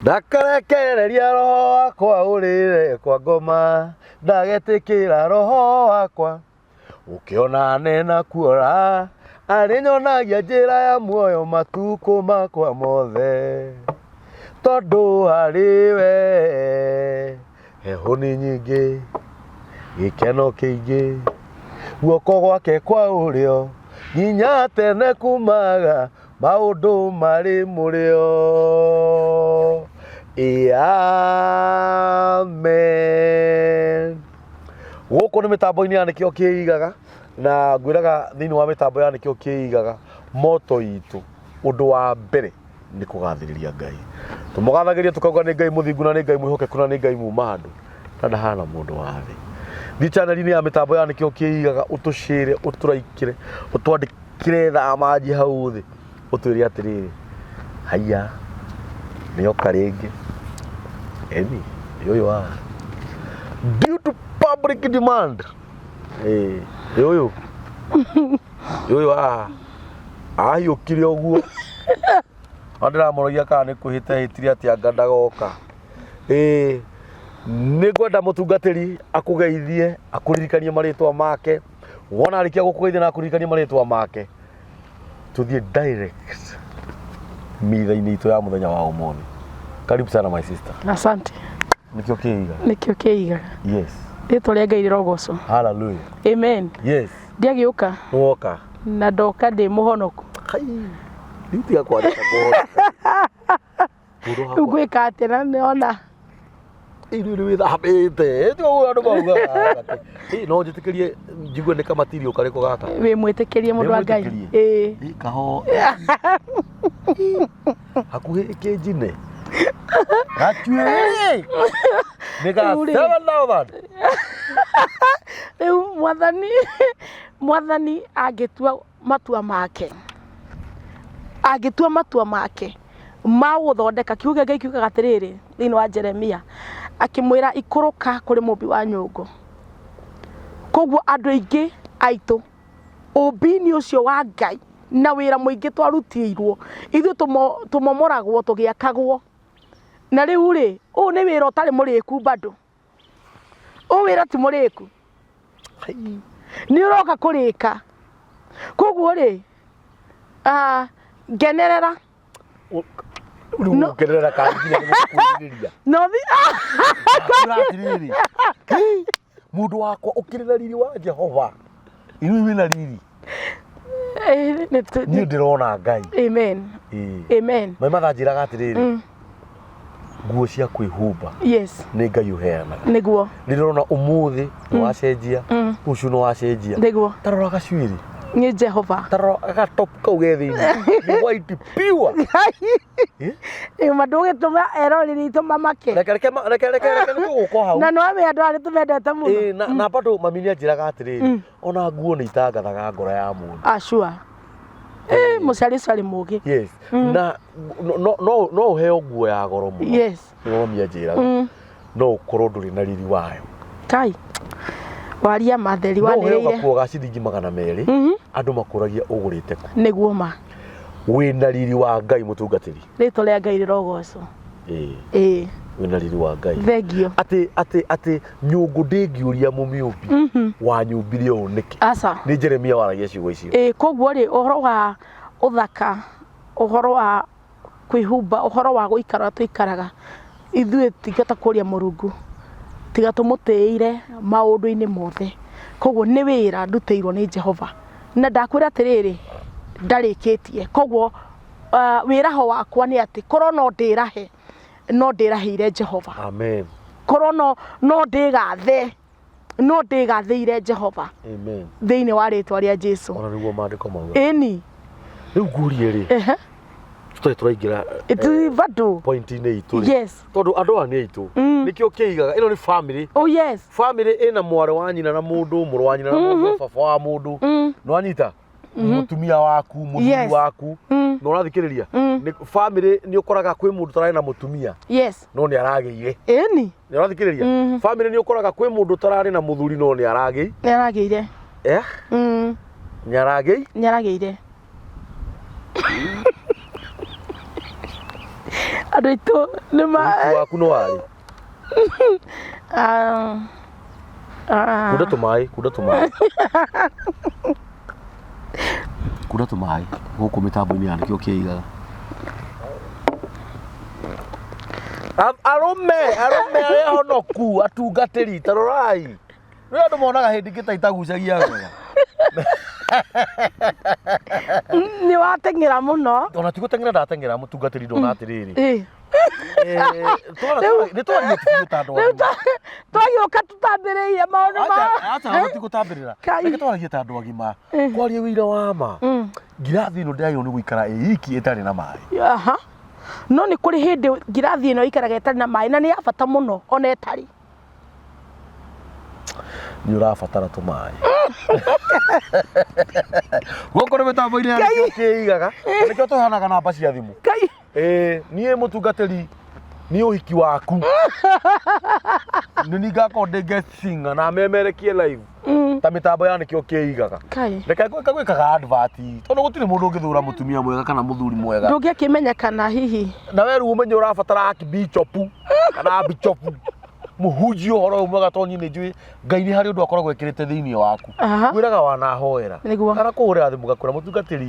Ndakarekereria roho wakwa ũrĩre kwa ngoma, ndagetĩkĩra roho wakwa ũkĩonane na kuora, arĩnyonagia njĩra ya muoyo matukũ makwa mothe, tondũ harĩ we heho nĩ nyingĩ, gĩkeno kĩingĩ, guoko gwake kwa ũrĩo nginya tene kumaga maũndũ marĩ mũrĩo. Amen. Gũkũ nĩ mĩtambo-inĩ ya nĩkĩo kĩigaga na ngwĩraga thĩinĩ wa mĩtambo ya nĩkĩo kĩigaga moto itũ ũndũ wa mbere nĩ kũgathĩrĩria Ngai. Tũmũgathagĩria tũkauga nĩ Ngai mũthingu na nĩ Ngai mwĩhokeku na nĩ Ngai muma andũ na ndahana mũndũ wa thĩ. Thiĩ channel-inĩ ya mĩtambo ya nĩkĩo kĩigaga ũtũcĩre, ũtũraikĩre, ũtwandĩkĩre Kĩretha manji hau thĩ ũtwĩre atĩrĩrĩ, haiya nĩoka rĩngĩ, ĩni nĩ ũyũ haha, due to public demand, ĩĩ nĩ ũyũ, nĩ ũyũ haha, ahiũkire ũguo, no ndĩramũragia kana nĩ kwĩhĩta ehĩtire atĩ anga ndagoka, ĩĩ nĩ ngwenda mũtungatĩri akũgeithie, akũririkanie marĩtwa make. Wona arĩkia gũkũgeithia na akũririkanie marĩtwa make, tũthiĩ direct mitha-inĩ itũ ya mũthenya wa ũmũthĩ. Karibu sana my sister. Asante. Nĩkĩo kĩiga. Nĩkĩo kĩigaga. Yes. Rĩtwa rĩa Ngai rĩrogocwo. Hallelujah. Amen. Yes. Ndiagĩũka. Nĩwoka. Na ndoka ndĩ mũhonoku. Kai. Rĩu tiga kwandĩka kũhonoka. Rĩu ngwĩka atĩa na nĩona Rĩu nĩ wĩthambĩte. Ti ũguo andũ maugaga. Ĩ, no njĩtĩkĩrie njigue nĩ kamatirio karĩkũ gaka. Wĩ mwĩtĩkĩrie mũndũ wa Ngai. Wĩ Ĩĩ. Ĩ, kaho. Hakuhĩ kĩnjine. Gachuĩ. Nĩ ga Rĩu rĩ. 7000. Rĩu mwathani mwathani angĩtua matua make angĩtua matua make ma gũthondeka kiugo kĩa Ngai kiugaga atĩrĩrĩ thĩinĩ wa Jeremia akĩmwĩra ikũrũka kũrĩ mũmbi wa nyũngũ koguo andũ aingĩ aitũ ũmbi-inĩ ũcio wa Ngai na wĩra mũingĩ twarutĩirwo ithuĩ tũmomoragwo tũgĩakagwo na rĩu rĩ ũyũ nĩ wĩra ũtarĩ mũrĩku bado Ũyũ wĩra ti mũrĩku. Nĩ ũroka kũrĩka. Koguo rĩ, ah, ngenerera. Rĩu gũkenerera kana nginya nĩ gũkwĩrirĩria. No thi Ndakwĩra atĩrĩrĩ, hĩ, mũndũ wakwa ũkĩrĩ na riri wa Jehova. Inyuĩ wĩna riri. Eh, nĩ tũ- Niĩ ndĩrona Ngai. Amen. Ĩĩ. Amen. Mai mathanjĩraga atĩrĩrĩ, nguo cia kwĩhumba Yes. nĩ Ngai ũheanaga. Nĩguo. Nĩ ndĩrona ũmũthĩ nĩ wacenjia, rũciũ nĩ wacenjia. Nĩguo. Ta rora gacuĩrĩ, Nĩ Jehova. ta rora gatop kau ge thĩinĩ. Nĩ white pure. Ĩma ndũgĩtũma eroreri aitũ mamake. Reke reke ma- reke reke reke nĩ tũgũka hau. Na nĩ wamenya andũ aya nĩ tũmendete mũno. Ĩĩ, na na bado mami nĩ anjĩraga atĩrĩrĩ, ona nguo nĩ itangathaga ngoro ya mũndũ. Ashua. Eh, mũciari ũcio arĩ mũgĩ. Yes. Na no no no no ũheo nguo ya goro mũno. Yes. Nĩguo mami anjĩraga. No ũkorwo ndũrĩ na riri wayo. Kai. Waria matheri No ũheo wanĩrĩire. gakuo ga ciringi 200 andũ makũragia ũgũrĩte kũ. Nĩguo ma. Wĩna riri wa Ngai mũtungatĩri. Rĩtwa rĩa Ngai rĩrogocwo. Ĩĩ. Ĩĩ. Wĩna riri wa Ngai. Thengio. Atĩ atĩ atĩ nyũngũ ndĩngĩũria mũmĩũmbi wanyũmbire ũũ nĩkĩ. Aca. Nĩ Jeremia waragia ciugo icio. Ĩĩ koguo rĩ ũhoro wa ũthaka, ũhoro wa kwĩhumba, ũhoro wa gũikara ũrĩa tũikaraga, ithuĩ tiga ta kũria Mũrungu, tiga tũmũtĩĩre maũndũ-inĩ mothe. Koguo nĩ wĩra ndutĩirwo nĩ Jehova. Na ndakwĩra atĩrĩrĩ, ndarĩkĩtie. Koguo wĩraho wakwa nĩ atĩ korwo no ndĩrahe, no ndĩrahĩire Jehova. Amen. Korwo no no ndĩgathe, no ndĩgathĩire Jehova. Amen. Thĩinĩ wa rĩtwa rĩa Jesu. Ona nĩguo maandĩko mauga. Ĩni. Rĩu ngũrie rĩ. Ehe. Tũtarĩ tũraingĩra Bado. point-inĩ itũ rĩ. Yes. Tondũ andũ aya nĩ aitũ. Nĩkĩo kĩigaga ĩno nĩ family. Oh yes. Family ĩna mwarĩ wa nyina na mũndũ, mũrũ wa nyina na mũndũ, baba wa mũndũ. Nĩwanyita? Mũtumia waku, mũthuri waku. Nĩ ũrathikĩrĩria? Family nĩ ũkoraga kwĩ mũndũ ũtararĩ na mũtumia. Yes. No nĩ aragĩire. Ĩni. Nĩ ũrathikĩrĩria? Family nĩ ũkoraga kwĩ mũndũ ũtararĩ na mũthuri no nĩ aragĩi. Nĩ aragĩire. Eh? Nĩ aragĩi? Nĩ aragĩire. Andũ aitũ nĩ ma Ũhiki waku nĩ warĩ? Ah, ah. Kunda tũmaĩ, kunda tũmaĩ. Kunda tũmaĩ gũkũ mĩtambo-inĩ ya nĩkĩo kĩigaga. Arũme, arũme arĩa honoku, atungatĩri, ta rorai. Rĩu andũ monaga hĩndĩ ĩngĩ ta itagucagia wega. Nĩ wateng'era mũno. Ona ti gũteng'era ndateng'era mũtungatĩri ndona atĩrĩrĩ. Ĩ. Nĩ twarie biũ ta andũ Rĩu agima. twagĩũka tũtambĩrĩire maũndũ ma Acha, acha, ti gũtambĩrĩra. Kai. Reke twaragie ta andũ agima. Kwaria wĩira wa ma. Ngirathi ĩno ndĩragĩrĩirwo nĩ gũikara ĩ iki ĩtarĩ na maĩ. Aha. No nĩ kũrĩ hĩndĩ ngirathi ĩno ĩikaraga ĩtarĩ na maĩ na nĩ ya bata mũno ona ĩtarĩ. Nĩ ũrabatara tũmaĩ. Gũkũ nĩ mĩtambo-inĩ ya nĩkĩo kĩigaga. Na nĩkĩo tũheanaga namba cia thimũ. Ngai. Ĩĩ, niĩ mũtungatĩri nĩ ũhiki waku. Nĩ niĩ ngakorwo ndĩ guest singer na memerekie live. Ta mĩtambo ya nĩkĩo kĩigaga. Kai. Reke gwĩka gwĩkaga advert tondũ gũtirĩ mũndũ ũngĩthũra mũtumia mwega kana mũthuri mwega. Ndũngĩakĩmenya kana hihi. Na we rĩu ũmenye ũrabatara archbishop kana bishop mũhunjie ũhoro ũyũ mwega tondũ niĩ nĩ njũĩ Ngai nĩ harĩ ũndũ akoragwo ekĩrĩte thĩinĩ waku. Aha. Ngwĩraga wanahoera. Nĩguo. Kana kũhũrĩra thimũ ngakwĩra mũtungatĩri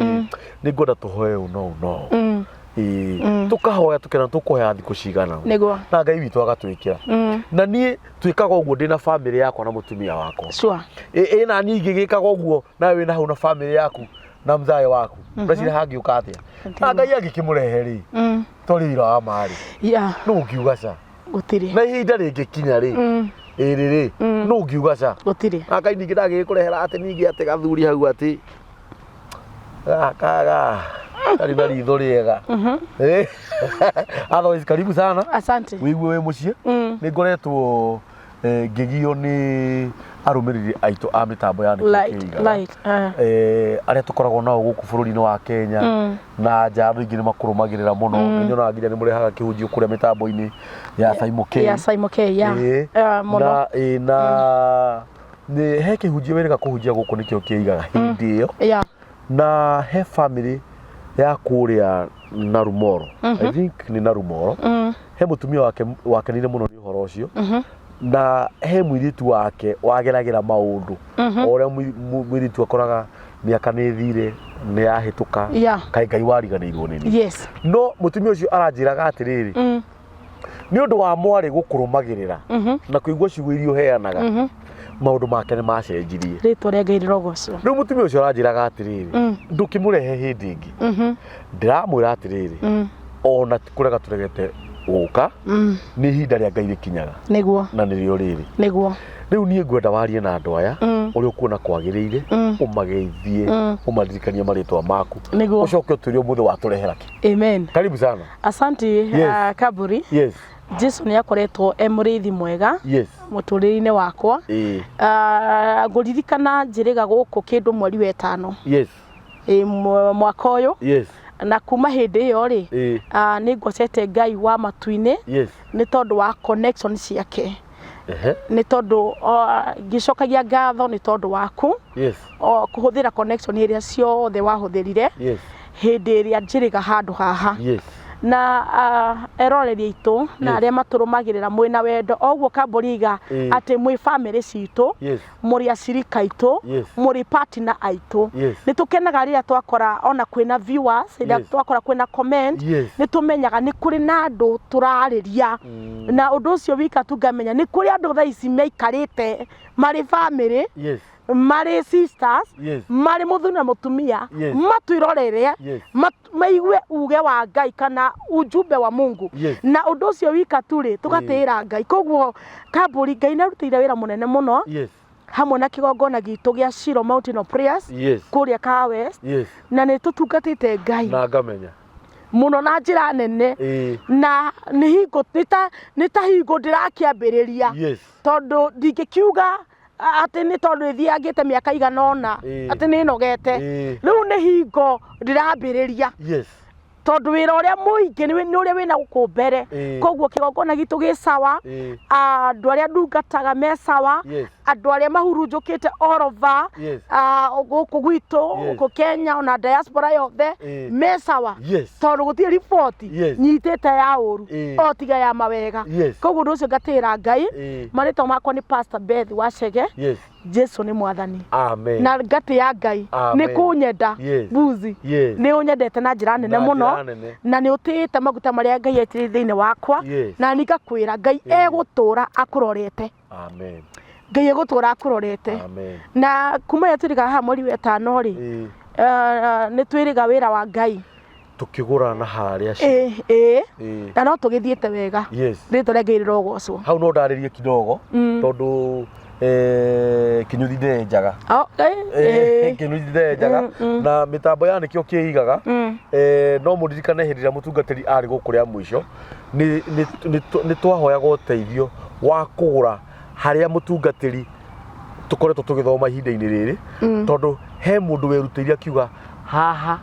nĩ ngwenda tũhoe ũũ na ũũ na ũũ. Ĩĩ. Tũkahoya tũkera tũkũhoya thikũ cigana ũũ. Nĩguo. Na Ngai witũ agatwĩkĩra. Na niĩ twĩkaga ũguo ndĩna bamĩrĩ yakwa na mũtumia wakwa. Sure. Ĩ na niĩ ingĩgĩkaga ũguo nawe wĩna hau na bamĩrĩ yaku na mzae waku. Ũreciria hangĩũka atĩa? Na Ngai angĩkĩmũrehe rĩ, twarĩ wĩra wa ma rĩ, Yeah. nũ ũngiuga ca? Gũtirĩ. Na ihinda rĩngĩkinya rĩ, ĩrĩ rĩ, nũ ũngiuga ca? Gũtirĩ. Na Ngai ningĩ ndangĩgĩkũrehera atĩ ningĩ atĩ gathuri hau atĩ gaka ga karĩ na ritho rĩega. Eh. Otherwise karibu sana. Asante. Wĩigue wĩ mũciĩ. Nĩ ngoretwo ngĩgio nĩ arũmĩrĩri aitũ a mĩtambo ya Nĩkĩo Light, Kĩigaga. light. Ah. Arĩa tũkoragwo nao gũkũ bũrũri-inĩ wa Kenya na nja andũ aingĩ nĩ makũrũmagĩrĩra mũno. Nĩ nyonaga nginya nĩ mũrehaga kĩhunjio kũrĩa mĩtambo-inĩ ya Simon K. Ya Simon K, yeah. Ĩĩ. Mũno. Na, ĩĩ, na nĩ he kĩhunjio wĩrĩga kũhunjia gũkũ nĩkĩo kĩigaga hĩndĩ ĩyo. Yeah. Na he family ya kũrĩa Narumoro. I think nĩ Narumoro. He mũtumia wake wakenire mũno nĩ ũhoro ũcio. Na he mũirĩtu wake wageragĩra maũndũ. O ũrĩa mũirĩtu akoraga mĩaka nĩ ĩthire nĩ yahĩtũka. Yeah. Kaĩ Ngai wariganĩirwo nĩ niĩ. Yes. No mũtumia ũcio aranjĩraga atĩrĩrĩ, nĩ ũndũ wa mwarĩ gũkũrũmagĩrĩra na kũigua ciugo iria ũheanaga, maũndũ make nĩ macenjirie. Rĩtwa rĩa Ngai rĩrogocwo. Rĩu mũtumia ũcio aranjĩraga atĩrĩrĩ, ndũkĩmũrehe hĩndĩ ĩngĩ. Ndĩramwĩra atĩrĩrĩ, ona ti kũrega tũregete gũka, nĩ ihinda rĩa Ngai rĩkinyaga. Nĩguo. Na nĩrĩo rĩrĩ. Nĩguo. Rĩu niĩ ngwenda warie na andũ aya ũrĩa ũkuona kwagĩrĩire, ũmageithie, ũmaririkanie marĩtwa maku. Nĩguo. Ũcoke ũtwĩre ũmũthĩ watũrehera kĩ. Amen. Karibu sana. Asante. Yes. Kaburi. Yes. Jesu nĩ akoretwo e mũrĩithi mwega Yes. mũtũrĩre-inĩ wakwa. Ĩĩ. Ngũririkana njĩrĩga gũkũ kĩndũ mweri wa ĩtano. Yes. Ĩ, mwaka ũyũ. Yes. Na kuma hĩndĩ ĩyo rĩ, Ĩĩ. Nĩ ngocete Ngai wa matu-inĩ Yes. nĩ tondũ wa connection ciake. Ehe. Nĩ tondũ ngĩcokagia ngatho nĩ tondũ waku. Yes. Kũhũthĩra connection ĩrĩa ciothe wahũthĩrire Yes. hĩndĩ ĩrĩa njĩrĩga handũ haha. Yes. Na eroreri aitũ na Yes. arĩa matũrũmagĩrĩra mwĩna wendo o ũguo Kambũriga Ĩĩ. atĩ mwĩ bamĩrĩ citũ, Yes. mũrĩ acirika aitũ, Yes. mũrĩ partner aitũ. Yes. Nĩ tũkenaga rĩrĩa twakora ona kwĩna viewers, rĩrĩa Yes. twakora kwĩna comment, Yes. nĩ tũmenyaga nĩ kũrĩ na andũ tũrarĩria. Na ũndũ ũcio wika tu ngamenya nĩ kũrĩ andũ thaa ici maikarĩte marĩ bamĩrĩ, Yes. marĩ sisters, Yes. marĩ mũthuri na mũtumia, Yes. matwĩrorere, Yes. maigue uge wa Ngai kana ujumbe wa Mungu. Yes. Na ũndũ ũcio wika tu rĩ, tũgatĩĩra Ngai. Koguo Kambũri, Ngai nĩ arutĩire wĩra mũnene mũno Yes. hamwe na kĩgongona gitũ gĩa Shilo Mountain of Prayers Yes. kũrĩa Kahawa West. Yes. Na nĩ tũtungatĩte Ngai Na ngamenya. mũno na njĩra nene. Ĩĩ. Na nĩ hingo, nĩ ta hingo ndĩrakĩambĩrĩria. Yes. Tondũ ndingĩkiuga atĩ nĩ tondũ ĩthiangĩte mĩaka igana ũna Ĩĩ. atĩ nĩ nogete. Ĩĩ. Rĩu nĩ hingo ndĩrambĩrĩria. Yes. Tondũ wĩra ũrĩa mũingĩ nĩ ũrĩa wĩna gũkũ mbere. Koguo kĩgongona gitũ gĩ sawa, andũ arĩa ndungataga me sawa, andũ arĩa mahurunjũkĩte all over, gũkũ gwitũ, gũkũ Kenya ona diaspora yothe, me sawa. Tondũ gũtirĩ riboti nyitĩte ya ũru, o tiga ya mawega. Koguo ũndũ ũcio ngatĩĩra Ngai. Marĩtwa makwa nĩ Pastor Beth Wachege. Jesu nĩ mwathani. Amen. Na ngatĩya Ngai Amen. nĩ kũnyenda. Buzi. Nĩ ũnyendete na njĩra nene Na mũno. njĩra nene. Na nĩ ũtĩĩte maguta marĩa Ngai etĩrĩire thĩinĩ wakwa. Na nĩ ngakwĩra Ngai egũtũra akũrorete. Amen. Ngai egũtũra akũrorete. Amen. Na kuma rĩrĩa twĩrĩga haha mweri wa ĩtano rĩ, nĩ twĩrĩga wĩra wa Ngai. Tukigura na haria ĩ ĩ na no tũgĩthiĩte wega. Rĩtwa rĩa Ngai rĩrogocwo. Hau no ndarĩrie kidogo, tondu kinyuthi ndenjaga. Oh, Kinyuthi ndenjaga na mitambo ya nikio kiigaga. No mũririkane hĩndĩ ĩrĩa mũtungatĩri arĩ gũkũ rĩa mũico, nĩ twahoyaga ũteithio wa kũgũra harĩa mũtungatĩri tũkoretwo tũgĩthoma ihinda-inĩ rĩrĩ, tondũ he mũndũ werutĩire akiuga haha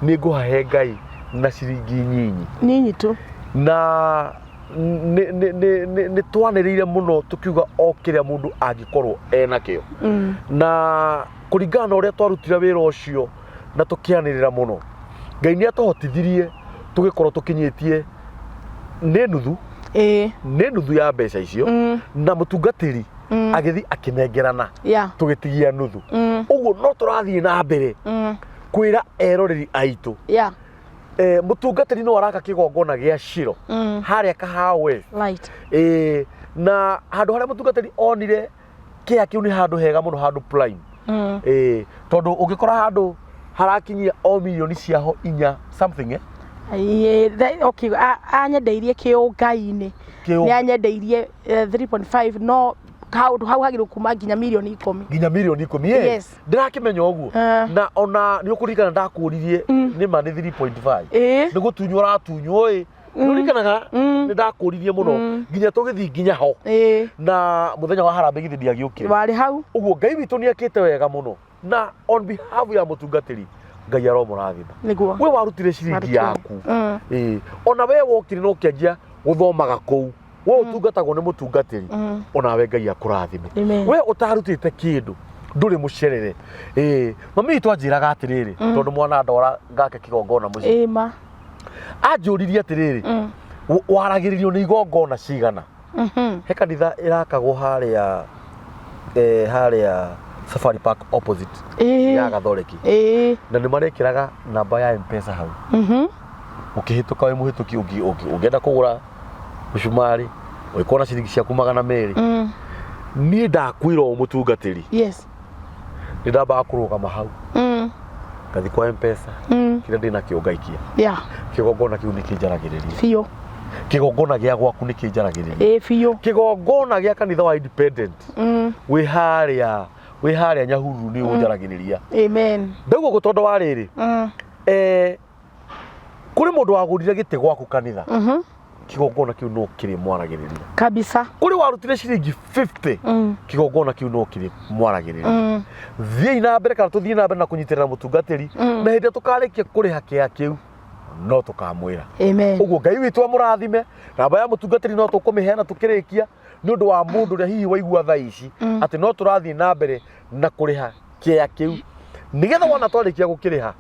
nĩ ngũhahe Ngai na ciringi nyinyi. Nyinyi tu. Na nĩ twanĩrĩire mũno tũkiuga o kĩrĩa mũndũ angĩkorwo enakĩo. Na kũringana na ũrĩa twarutire wĩra ũcio na tũkĩanĩrĩra mũno, Ngai nĩ atũhotithirie tũgĩkorwo tũkinyĩtie nĩ nuthu, nĩ nuthu ya mbeca icio, na mũtungatĩri agĩthiĩ akĩnengerana, tũgĩtigia nuthu. Ũguo no tũrathiĩ na mbere kwĩra eroreri aitũ, mũtungatĩri no araka kĩgongona gĩa Shilo harĩa Kahawa West. Na handũ harĩa mũtungatĩri onire kĩa kĩu nĩ handũ hega mũno, handũ prime. Tondũ ũngĩkora handũ harakinyia o milioni ciaho inya something, Okay, anyendeirie kĩũngai-inĩ. Nĩ anyendeirie 3.5, no kaũndũ hau hagĩrĩirwo kuma nginya milioni 10. Nginya milioni 10. Yes. Ndĩrakĩmenya ũguo. Na ona nĩ ũkũririkana ndakũririe nĩ ma nĩ 3.5, nĩ gũtunywo ũratunywo ĩ, nĩũririkanaga nĩ ndakũririe mũno nginya tũgĩthiĩ nginya ho, na mũthenya wa harambee githĩ ndiagĩũkire? Warĩ hau. Ũguo Ngai witũ nĩ ekĩte wega mũno, na on behalf ya mũtungatĩri, Ngai aromũrathima. Nĩguo. We warutire ciringi yaku, ona we wokire na ũkĩanjia gũthomaga kũu, we ũtungatagwo nĩ mũtungatĩri, onawe Ngai akũrathime. Amen. We ũtarutĩte kĩndũ ndũrĩ mũcerere. Mami witũ anjĩraga atĩrĩrĩ, tondũ mwana ndwara ngake kĩgongona mũciĩ, Ĩ ma. Anjũririe atĩrĩrĩ, waragĩrĩrio nĩ igongona cigana? He kanitha ĩrakagwo harĩa harĩa Safari Park opposite ya Gathoreki, na nĩ marekĩraga namba ya M-Pesa hau. Ũkĩhĩtũka wĩ mũhĩtũki, ũngĩenda kũgũra mũcumarĩ ũgĩkorwo na ciringi ciaku 200. Niĩ ndakwĩra ũũ, mũtungatĩri, nĩ ndambaga kũrũgama hau, ngathi kwa M-Pesa, kĩrĩa ndĩnakĩo ngaikia. Kĩgongona kĩu nĩ kĩnjaragĩrĩria. Biũ. Kĩgongona gĩa gwaku nĩ kĩnjaragĩrĩria. Ĩ biũ. Kĩgongona gĩa kanitha wa Independent wĩ harĩa Nyahururu nĩ ũnjaragĩrĩria. Amen. Ndauga ũguo tondũ wa rĩrĩ, kũrĩ mũndũ wagũrire gĩtĩ gwaku kanitha, kĩgongona kĩu no kĩrĩ mwaragĩrĩria. Kabisa. Kũrĩ warutire ciringi 50, kĩgongona kĩu no kĩrĩ mwaragĩrĩria. Thiĩi na mbere, kana tũthiĩ na mbere na kũnyitĩrĩra mũtungatĩri, na hĩndĩ ĩrĩa tũkarĩkia kũrĩha kĩa kĩu no tũkamwĩra. Amen. Ũguo Ngai witũ amũrathime. Namba ya mũtungatĩri no tũkũmĩheana tũkĩrĩkia, nĩ ũndũ wa mũndũ ũrĩa hihi waigua thaa ici atĩ no tũrathiĩ na mbere na kũrĩha kĩa kĩu, nĩgetha wona twarĩkia gũkĩrĩha,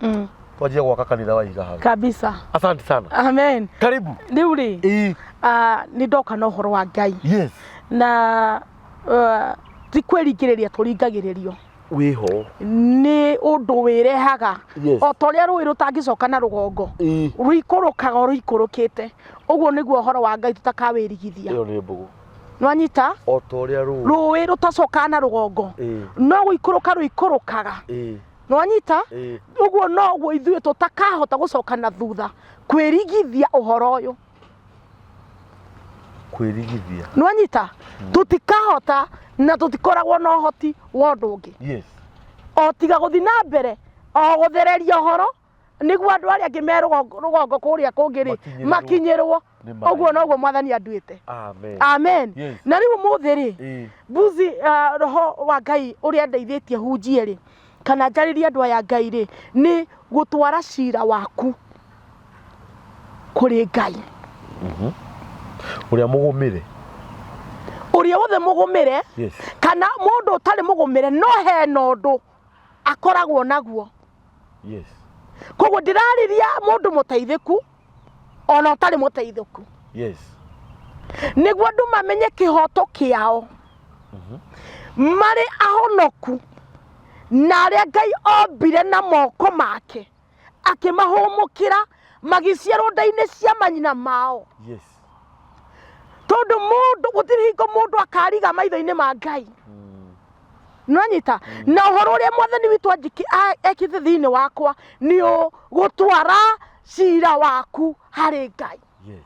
twanjie gwaka kanitha wa iga hau. Kabisa. Asante sana. Amen. Karibu. Rĩu rĩ, nĩ ndoka na ũhoro wa Ngai, na ti kwĩringĩrĩria tũringagĩrĩrio. Wĩho. Nĩ ũndũ wĩrehaga. O ta ũrĩa rũĩ rũtangĩcoka na rũgongo, rũikũrũkaga o rũikũrũkĩte, ũguo nĩguo ũhoro wa Ngai tũtakawĩrigithia. Ĩyo nĩ mbũgũ. Nĩwanyita? O ta ũrĩa rũĩ rũĩ rũtacokaga na rũgongo, no gũikũrũka rũikũrũkaga. Nĩwanyita? Ũguo noguo ithuĩ tũtakahota gũcoka na thutha kwĩrigithia ũhoro ũyũ. Kwĩrigithia. Nĩwanyita? Tũtikahota na tũtikoragwo na ũhoti wa ũndũ ũngĩ o tiga gũthiĩ na mbere o gũthereria ũhoro, nĩguo andũ arĩa angĩ me rũgongo rũgongo kũrĩa kũngĩ rĩ, makinyĩrwo. Makinyĩrwo. Nĩ ma. Ũguo noguo Mwathani anduĩte. Amen. Amen. Na rĩu ũmũthĩ rĩ, Mbuzi, roho wa Ngai ũrĩa ndeithĩtie hunjie rĩ, kana njarĩrie andũ aya Ngai rĩ, nĩ gũtwara cira waku. Kũrĩ Ngai. Ũrĩa mũgũmĩre. Ũrĩa wothe mũgũmĩre. Yes. Kana mũndũ ũtarĩ mũgũmĩre no hena ũndũ akoragwo naguo. Yes. Koguo ndĩrarĩria mũndũ mũteithĩku ona ũtarĩ mũteithĩku. Yes. Nĩguo andũ mamenye kĩhoto kĩao marĩ ahonoku na arĩa Ngai ombire na moko make akĩmahũmũkĩra magĩciarwo nda-inĩ cia manyina mao. Yes. Tondũ mũndũ gũtirĩ hingo mũndũ akariga maitho-inĩ ma Ngai. Nĩwanyita? Na ũhoro ũrĩa mwathani witũ ekĩte thĩinĩ wakwa nĩ gũtwara cira waku harĩ Ngai. Yes.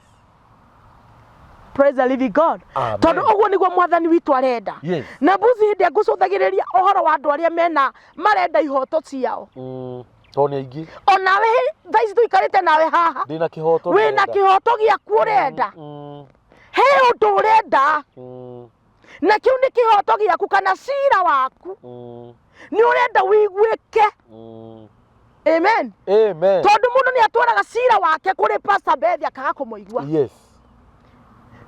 Praise the living God. Amen. Tondũ ũguo nĩguo mwathani witũ arenda. Yes. Na mbuzi hĩndĩ ĩrĩa ngũcũthagĩrĩria ũhoro wa andũ arĩa mena marenda ihoto ciao. Tondũ nĩ aingĩ. Onawe thaa ici tũikarĩte nawe haha. Ndĩna kĩhoto. Wĩna kĩhoto gĩaku ũrenda. He ũndũ ũrenda. Na kĩu nĩ kĩhoto gĩaku kana cira waku. Nĩ ũrenda wĩiguĩke. Amen. Amen. Tondũ mũndũ nĩ atwaraga cira wake kũrĩ Pastor Beth akaga kũmũigua. Yes.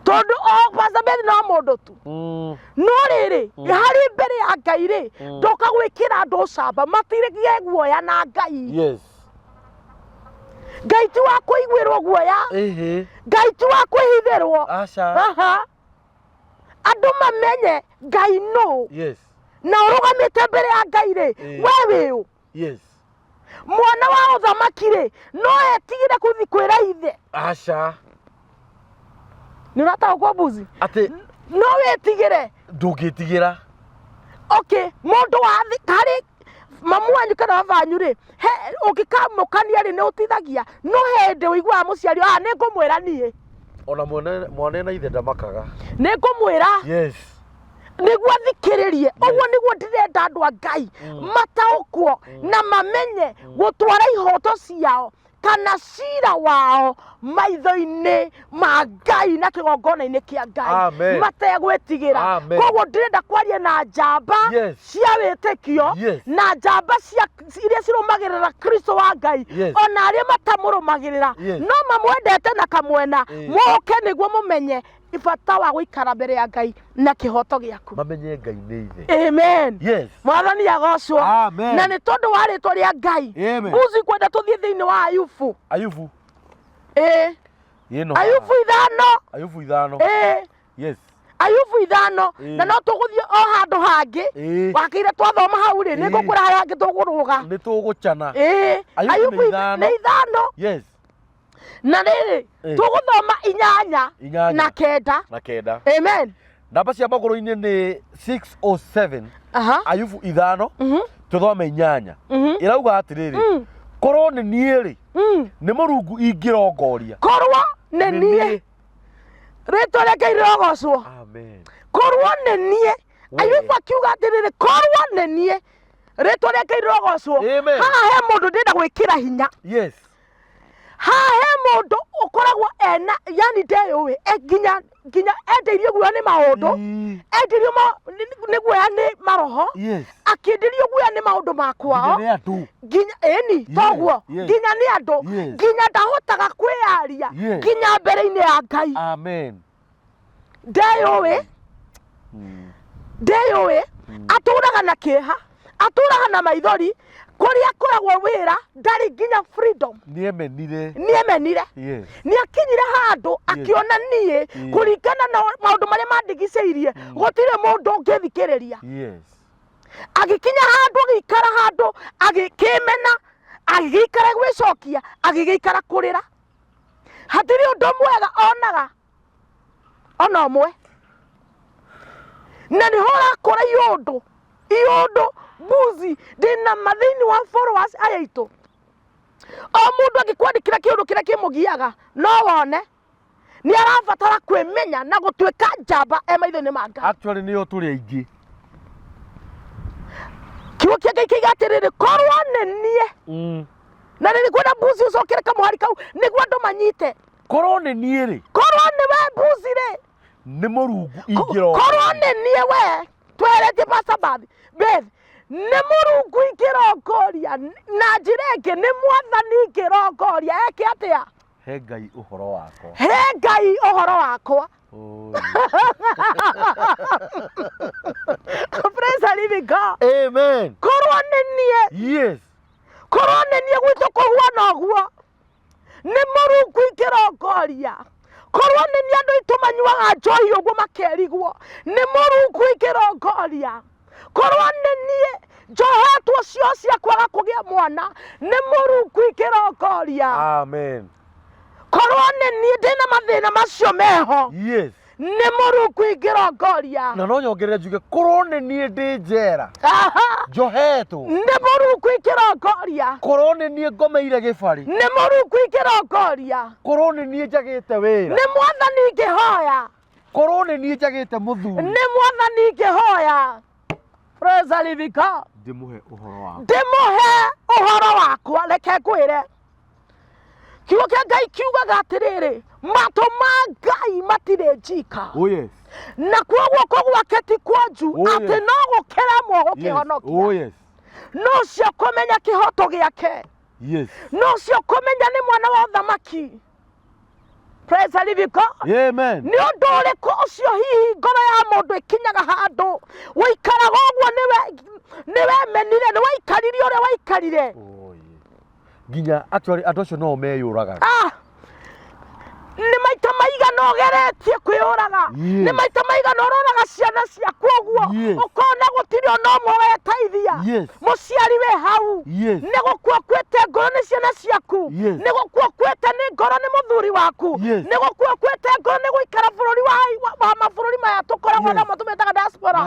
Tondũ o Pastor Beth no mũndũ tu. No rĩrĩ, harĩ mbere ya Ngai rĩ, ndoka gwĩkĩra andũ ũcamba matirĩgie guoya na Ngai. Yes. Ngai ti wa kũiguĩrwo guoya. Ehe. Ngai ti wa kwĩhithĩrwo. Aca. Aha. Andũ mamenye Ngai nũ. Yes. Na ũrũgamĩte mbere ya Ngai rĩ, we wĩ ũ? Yes. Mwana wa ũthamaki rĩ, no etigĩre kũthi kwĩra ithe. Aca. Nĩ ũrataũkwo mbuzi? Atĩ no wĩtigĩre. Ndũngĩtigĩra. Okay, mũndũ wa thĩ harĩ mamu wanyu kana baba wanyu rĩ, he ũngĩkamũkania rĩ nĩ ũtithagia, no hĩndĩ ũiguaga mũciari, ah, nĩ ngũmwĩra niĩ. Ona mwana na ithe ndamakaga. Nĩ ngũmwĩra. Yes. Nĩguo athikĩrĩrie. Ũguo nĩguo ndĩrenda andũ a Ngai mataũkwo na mamenye gũtwara ihoto ciao kana cira wao maitho-inĩ ma Ngai na kĩgongona-inĩ kĩa Ngai. Amen. Mategwĩtigĩra. Amen. Koguo ndĩrenda kwaria na njamba Yes. cia wĩtĩkio Yes. na njamba cia iria cirũmagĩrĩra Kristo wa Ngai. Yes. Ona arĩa matamũrũmagĩrĩra Yes. no mamwendete na kamwena. Yes. Mũke nĩguo mũmenye bata wa gũikara mbere ya Ngai na kĩhoto gĩaku. Mamenye Ngai nĩ ithe. Amen. Yes. Mwathani agocwo. Amen. Na nĩ tondũ wa rĩtwa rĩa Ngai. Amen. Mbuzi kwenda tũthiĩ thĩinĩ wa Ayubu. Ayubu. Ĩĩ. Ĩno. Ayubu 5. Ayubu 5. Ĩĩ. Yes. Ayubu 5. Ĩĩ. Na no tũgũthiĩ o handũ hangĩ. Ĩĩ. Wakĩire twathoma hau rĩ, nĩ Ĩĩ. ngũkwĩra harĩa hangĩ tũkũrũga. Nĩ tũgũcana. Ĩĩ. Ayubu Ayubu nĩ 5. nĩ 5. Yes. Na rĩrĩ, tũgũthoma 8 8 na 9. Na 9. Amen. Namba cia magũrũ-inĩ nĩ 607. Aha. Ayubu 5. Tũthome 8. Mhm. Ĩrauga atĩrĩrĩ, korwo nĩ niĩ rĩ, nĩ Mũrungu ingĩrongoria. Korwo nĩ niĩ. Rĩtwa rĩa Ngai rĩrogocwo. Amen. Korwo nĩ niĩ. We. Ayubu akiuga atĩrĩrĩ, korwo nĩ niĩ. Rĩtwa rĩa Ngai rĩrogocwo. Amen. Haha he mũndũ ndĩrenda gwĩkĩra hinya. Yes. Haha he mũndũ ũkoragwo ena, yani ndeyũĩ, nginya endeirio guoya nĩ maũndũ, endeirio nĩ guoya nĩ maroho, Yes. akĩenderio guoya nĩ maũndũ ma kwao. Nginya nĩ andũ. Nginya, ĩni, Yes, toguo, yes. nginya nĩ andũ, Yes. nginya ndahotaga kwĩyaria, Yes. nginya mbere-inĩ ya Ngai. Amen. Ndeyũĩ, ndeyũĩ, atũraga na kĩeha, atũraga na maithori, kũrĩa akoragwo wĩra ndarĩ nginya freedom. Nĩemenire. Nĩemenire. Yes. Nĩakinyire handũ akĩona niĩ Yes. kũringana na maũndũ marĩa mandigicĩirie, gũtirĩ mũndũ ũngĩthikĩrĩria. Yes. Agĩkinya handũ agĩikara handũ agĩkĩmena, agĩgĩikara gwĩcokia, agĩgĩikara kũrĩra. Hatirĩ ũndũ mwega onaga ona ũmwe. Na nĩho ũrakora iũndũ, iũndũ mbuzi ndĩna ma thĩinĩ wa followers aya aitũ. O mũndũ angĩkwandĩkĩra kĩũndũ kĩrĩa kĩmũgiaga, no wone nĩ arabatara kwĩmenya na gũtuĩka njamba e maitho-inĩ ma Ngai. Actually nĩo tũrĩ aingĩ. Kiugo kĩa Ngai kĩiga atĩrĩrĩ, korwo nĩ niĩ. Na nĩ ngwenda mbuzi ũcokere kamũhari kau nĩguo andũ manyite. Korwo nĩ niĩ rĩ. Korwo nĩ we mbuzi rĩ. Nĩ Mũrungu ingĩrongoria. Korwo nĩ niĩ we, tweheretie Pastor Beth, nĩ Mũrungu ingĩrongoria, na njĩra ĩngĩ nĩ Mwathani ingĩrongoria. Eke atĩa? He Ngai ũhoro wakwa. He Ngai ũhoro wakwa. Oi. Praise the living God. Amen. Korwo nĩ niĩ, Yes. korwo nĩ niĩ gwitũ kũhuana ũguo, nĩ Mũrungu ingĩrongoria. Korwo nĩ niĩ andũ aitũ manyuaga njohi ũguo makerigwo, nĩ Mũrungu ingĩrongoria. Korwo nĩ niĩ njohetwo cio cia kwaga kũgĩa mwana, nĩ Mũrungu ingĩrongoria. Amen. Korwo nĩ niĩ ndĩna mathĩna macio meho, Yes. nĩ Mũrungu ingĩrongoria. Na no nyongerere njuge korwo nĩ niĩ ndĩ njera Aha. njohetwo, Nĩ Mũrungu ingĩrongoria. korwo nĩ niĩ ngomeire gĩbarĩ, Nĩ Mũrungu ingĩrongoria. korwo nĩ niĩ njagĩte wĩra, Nĩ Mwathani ingĩhoya. korwo nĩ niĩ njagĩte mũthuri, Nĩ Mwathani ingĩhoya. Praise the living God. Ndĩmũhe ũhoro wakwa. Ndĩmũhe ũhoro wakwa. Reke ngwĩre, kiugo kĩa Ngai kiugaga atĩrĩrĩ, matũ ma Ngai matirĩ njika, Oh yes. nakuo guoko gwake ti kuonju Oh, yes. atĩ no gũkĩremwo Yes. gũkĩhonokia. Oh yes. No ũcio kũmenya kĩhoto gĩake, no ũcio kũmenya nĩ mwana wa ũthamaki. Praise the living God. Amen. Nĩ ũndũ ũrĩkũ ũcio hihi ngoro ya mũndũ ĩkinyaga handũ wĩikaraga ũguo? Nĩwe nĩwemenire, nĩwaikarire ũrĩa waikarire. Oh yes. Nginya actually andũ acio no meyũragaga. Ah, nĩ maita maigana ũgeretie kwĩyũraga? Nĩ maita maigana ũroraga ciana ciaku ũguo, ũkona gũtirĩ ona ũmwe weteithia? Mũciari wĩ hau, nĩ gũkua ũkuĩte ngoro nĩ ciana ciaku, nĩ gũkua ũkuĩte nĩ ngoro nĩ mũthuri waku, nĩ gũkua ũkuĩte ngoro nĩ gũikara bũrũri wa mabũrũri maya tũkoragwo namo tũmetaga diaspora.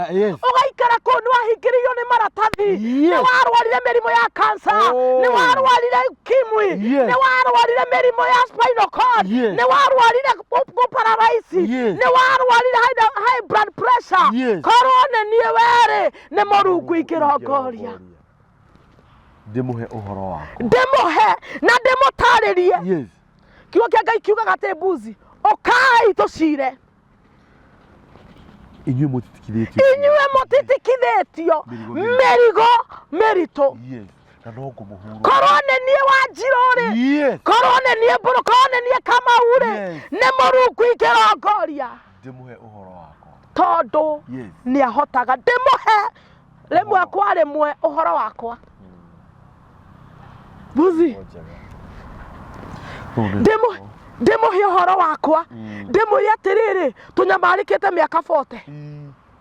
Ũgaikara kũu, nĩ wahingĩrĩirio nĩ maratathi, nĩ warwarire mĩrimũ ya cancer, nĩ warwarire ukimwi, nĩ warwarire mĩrimũ ya spinal cord, nĩ warwarire gũparalyze, nĩ warwarire high blood pressure. Korwo nĩ niĩ werĩ, nĩ Mũrungu ingĩrongoria. Ndĩmũhe ũhoro wakwa. Ndĩmũhe na ndĩmũtarĩrie. Kiugo kĩa Ngai kiugaga atĩ mbuzi ũkai tũcire. Inyuĩ mũtitikithĩtio. Inyuĩ mũtitikithĩtio mĩrigo mĩrigo mĩritũ. Yes. Na no ngũmũhurũkia. Korwo nĩ niĩ Wanjirũ rĩ, korwo nĩ niĩ Mbũrũ, korwo nĩ niĩ Kamau rĩ, nĩ Mũrungu ingĩrongoria. Ndĩmũhe ũhoro wakwa. Tondũ nĩ ahotaga. Ndĩmũhe rĩmwe kwa rĩmwe ũhoro wakwa, mbuzi. Ndĩmũhe ũhoro wakwa, ndĩmwĩre atĩrĩrĩ, tũnyamarĩkĩte mĩaka 40.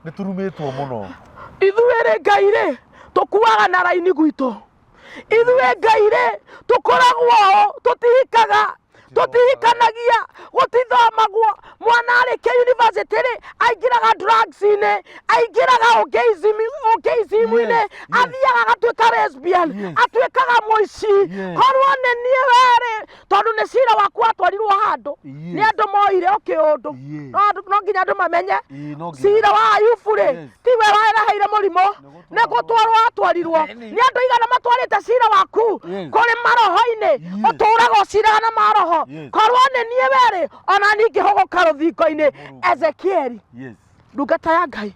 Nĩ tũrumĩtwo mũno. Ithuĩ rĩ, Ngai rĩ, tũkuaga na raini gwitũ. Ithuĩ, Ngai rĩ, tũkoragwo ũũ, tũtihikaga, tũtihikanagia, gũtithomagwo. Mwana arĩkia university rĩ, aingĩraga drugs-inĩ, aingĩraga ũgeizimu-inĩ, athiaga agatuĩka lesbian, atuĩkaga mũici. Korwo nĩ niĩ werĩ, tondũ nĩ cira waku watwarirwo handũ nĩ andũ moire o kĩũndũ, no nginya andũ mamenye Ĩĩ, no nginya. Cira wa Ayubu rĩ, tiwe wareheire mũrimũ, nĩ gũtwarwo watwarirwo. Nĩ andũ igana matwarĩte cira waku kũrĩ maroho-inĩ? Ũtũraga ũciraga na maroho. Korwo nĩ niĩ werĩ, ona niĩ ingĩhũgũka rũthingo-inĩ. Ezekieli, ndungata ya Ngai,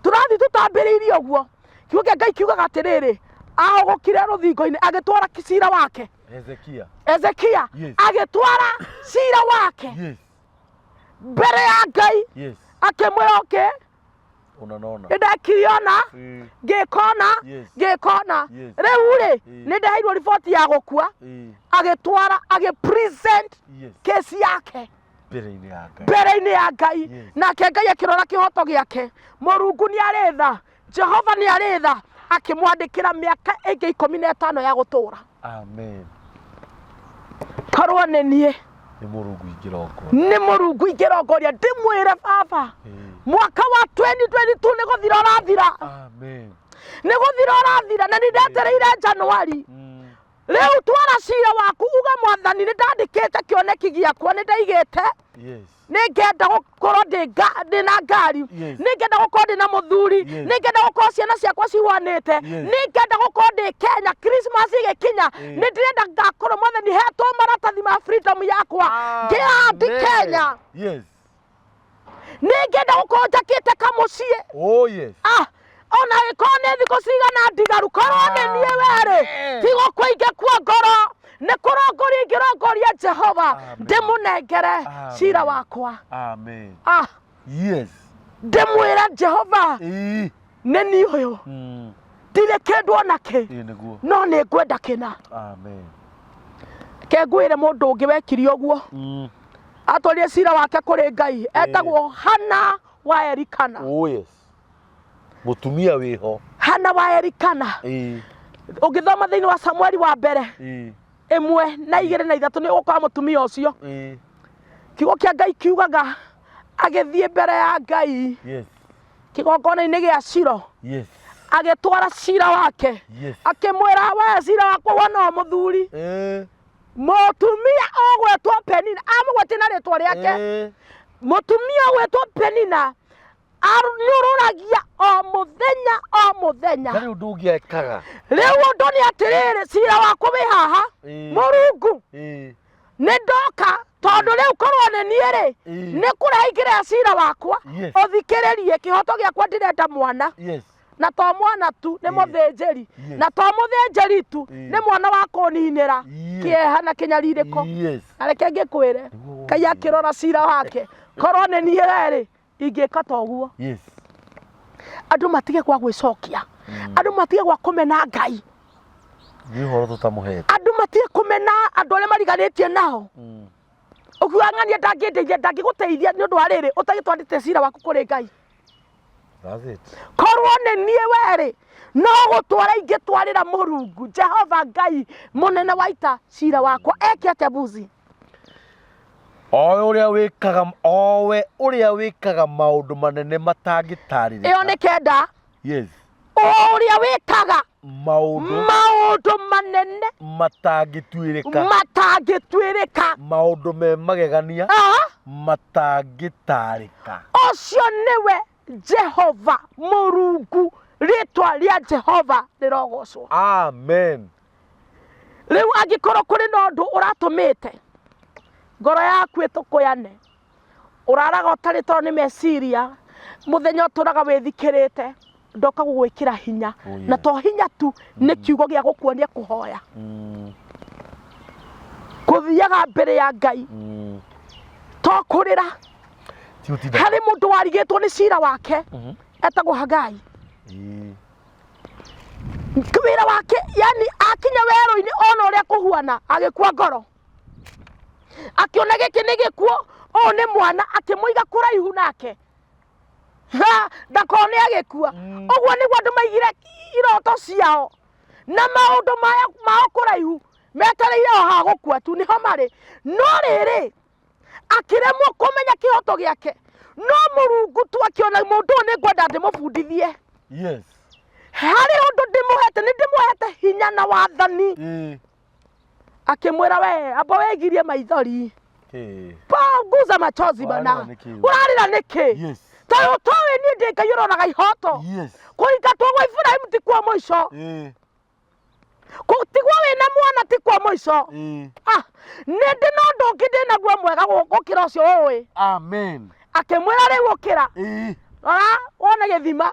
tũrathiĩ tũtambĩrĩirie ũguo. Kiugo kĩa Ngai kiugaga atĩrĩrĩ, ahũgũkire rũthingo-inĩ agĩtwara cira wake. Hezekia. Ezekia agĩtwara cira wake mbere ya Ngai, akĩmwĩra okay, Unanona. Nĩ ndekire ona, ngĩka ona, ngĩka ona. Rĩu rĩ, nĩ ndeheirwo riboti ya gũkua. Agĩtwara, agĩ present kesi yake Mbere-inĩ ya Ngai. Mbere-inĩ ya Ngai. Nake Ngai akĩrora kĩhoto gĩake. Mũrungu nĩ arĩ tha, Jehova nĩ arĩ tha, akĩmwandĩkĩra mĩaka ĩngĩ 15 ya gũtũra. Amen. Korwo nĩ niĩ, Nĩ Mũrungu ingĩrongoria. Nĩ Mũrungu ingĩrongoria, ndĩmwĩre baba, mwaka wa 2022 nĩ gũthira ũrathira. Amen. Nĩ gũthira ũrathira, na nĩ ndetereire Januari. Rĩu twara cira waku, uga, Mwathani, nĩ ndandĩkĩte kĩoneki gĩakwa, nĩ ndaigĩte nĩ ngenda gũkorwo ndĩ na ngari, nĩ ngenda gũkorwo ndĩ na mũthuri, nĩ ngenda gũkorwo ciana ciakwa cihuanĩte, nĩ ngenda gũkorwo ndĩ Kenya Christmas ĩgĩkinya, nĩ ndĩrenda ngakorwo, Mwathani, hetwo maratathi ma freedom yakwa, ngĩrandi Amen. Kenya. Nĩ ngenda gũkorwo njakĩte kamũciĩ. Oh yes. Ah, ona gĩkorwo nĩ thikũ cigana ndigaru, korwo nĩ niĩ werĩ, Amen. ti gũkua ingĩkua ngoro. Nĩ kũrongoria ingĩrongoria Jehova. Amen. Ndĩmũnengere Amen. cira wakwa. Amen. Ah, Yes. ndĩmwĩre Jehova, Ĩĩ. nĩ niĩ ũyũ, ndirĩ kĩndũ ona kĩ, Ĩĩ nĩguo. no nĩ ngwenda kĩna. Amen. Ke ngwĩre mũndũ ũngĩ wekire ũguo, atwarire cira wake kũrĩ Ngai, etagwo Hana wa Elikana. Oh yes. Mũtumia wĩho. Hana wa Elikana. Ĩĩ. Ũngĩthoma thĩinĩ wa Samueli wa mbere Ĩĩ. 1 na 2 na 3 nĩ ũgũkora mũtumia ũcio. Ĩĩ. Kiugo kĩa Ngai kiugaga agĩthiĩ mbere ya Ngai Yes. kĩgongona-inĩ gĩa Shilo, Yes. agĩtwara cira wake, Yes. akĩmwĩra, we cira wakwa wona o mũthuri, Ĩĩ. mũtumia ũgwetwo Penina, amũgwetie na rĩtwa rĩake, Ĩĩ. mũtumia ũgwetwo Penina anyũrũragia o mũthenya o mũthenya. Ndarĩ ũndũ ũngĩ ekaga. Rĩu ũndũ nĩ atĩrĩrĩ, cira wakwa wĩ haha, Ĩĩ. Mũrungu, Ĩĩ. nĩ ndoka, tondũ rĩu korwo nĩ niĩ rĩ, Ĩĩ. nĩ kũrehe ingĩrehe cira wakwa, Yes. ũthikĩrĩrie kĩhoto gĩakwa, ndĩrenda mwana. Yes. Na to mwana tu, nĩ Ĩĩ. mũthĩnjĩri. Yes. Na to mũthĩnjĩri tu, Ĩĩ. nĩ mwana wa kũninĩra Yes. kĩeha na kĩnyarirĩko. Yes. Na reke ngĩkwĩre, Nĩguo Ngai wothe. akĩrora cira wake, korwo nĩ niĩ rĩ, ingĩka ta ũguo. Yes. Andũ matige gwa gwĩcokia, andũ matige gwa kũmena Ngai, Nĩ ũhoro tũtamũhete. Andũ matige kũmena andũ arĩa mariganĩtie nao, ũkiuga ng'ania ndangĩndeithia, ndangĩgũteithia nĩ ũndũ wa rĩrĩ ũtagĩtwarĩte cira waku kũrĩ Ngai. That's it. Korwo nĩ niĩ werĩ, no gũtwara ingĩtwarĩra Mũrungu Jehova Ngai mũnene wa ita cira wakwa, eke atĩa, Buzi? O ũrĩa wĩkaga, o we ũrĩa wĩkaga maũndũ manene matangĩtarĩrĩka. Ĩyo nĩ 9. Yes. Ũrĩa wĩkaga maũndũ maũndũ manene matangĩtuĩrĩka, matangĩtuĩrĩka, maũndũ me magegania matangĩtarĩka. Ũcio nĩwe Jehova Mũrungu, rĩtwa rĩa Jehova rĩrogocwo. Amen. Rĩu angĩkorwo kũrĩ na ũndũ ũratũmĩte ngoro yaku ĩtũkũyane, ũraraga ũtarĩ toro nĩ meciria, mũthenya ũtũraga wĩthikĩrĩte, ndoka gũgwĩkĩra hinya. Oh, Na to hinya tu, nĩ kiugo gĩa gũkuonia kũhoya, kũthiaga mbere ya Ngai, to kũrĩra. Ti ũtinda. Harĩ mũndũ warigĩtwo nĩ cira wake, etagwo Hagai. Wĩra wake, yani akinya werũ-inĩ, ona ũrĩa kũhuana, agĩkua ngoro, akĩona gĩkĩ nĩ gĩkuo, ũyũ nĩ mwana, akĩmũiga kũraihu nake. Ha, ndakone agĩkua. Ũguo nĩguo andũ maigire iroto ciao na maũndũ maya mao kũraihu, metereire o ha gũkua tu nĩho marĩ. No rĩrĩ, akĩremwo kũmenya kĩhoto gĩake, no Mũrungu tu akĩona mũndũ ũyũ nĩ ngwenda ndĩmũbundithie. Harĩ ũndũ ndĩmũhete, nĩ ndĩmũhete hinya na wathani. Akĩmwĩra, we amba wĩgirie maithori, Kĩ. Punguza machozi bana. Ũrarĩra nĩkĩ? Ũrarĩra nĩkĩ? Tondũ toĩ niĩ ndĩ Ngai ũroraga ihoto. Kũingatwo gwa Iburahĩmu ti kuo mũico. Gũtigwo wĩna mwana ti kuo mũico. Ah, nĩ ndĩ na ũndũ ũngĩ ndĩ naguo mwega gũkĩra ũcio ũĩ. Amen. Akĩmwĩra, rĩu ũkĩra, rora wone gĩthima.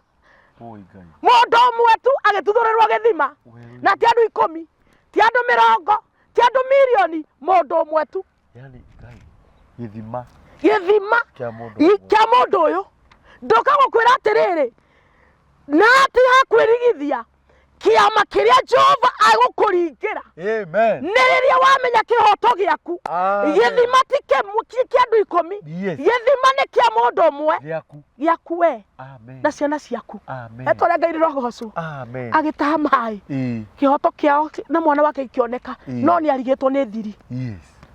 Oi Ngai. Mũndũ ũmwe tu agĩtuthũrĩrwo gĩthima. Werũ-inĩ. Na ti andũ 10, ti andũ 20, ti andũ mirioni, mũndũ ũmwe tu. Yani Ngai. Gĩthima gĩthima kĩa mũndũ ũmwe. Kĩa mũndũ ũyũ. Ndoka gũkwĩra atĩrĩrĩ, na tiga kwĩrigithia kĩama kĩrĩa Jehova agũkũringĩra. Amen. Nĩ rĩrĩa wamenya kĩhoto gĩaku. Amen. Gĩthima ti kĩa andũ 10. Yes. Gĩthima nĩ kĩa mũndũ ũmwe. Gĩaku. Gĩaku we Amen. na ciana ciaku. Amen. Etwa rĩa Ngai rĩrogocwo. Amen. Agĩtaha maĩ, kĩhoto kĩao na mwana wake gĩkĩoneka. No nĩ arigĩtwo nĩ thiri.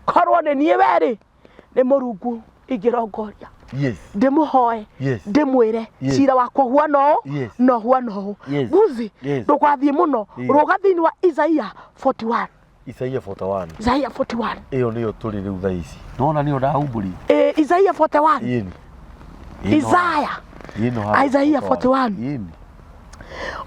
Korwo nĩ niĩ werĩ, nĩ Mũrungu ingĩrongoria, ndĩmũhoe, ndĩmwĩre, cira wakwa huana ũũ na huana ũũ. Buzi, ndũgathiĩ mũno. Rũga thĩinĩ wa Isaia 41. Isaia 41. Isaia 41. Ĩyo nĩyo tũrĩ rĩu thaa ici. Nona nĩyo ndahumbũri. Ĩ, Isaia 41. Ĩni. Isaya. Ĩno haha. Isaiah 41. Ĩni.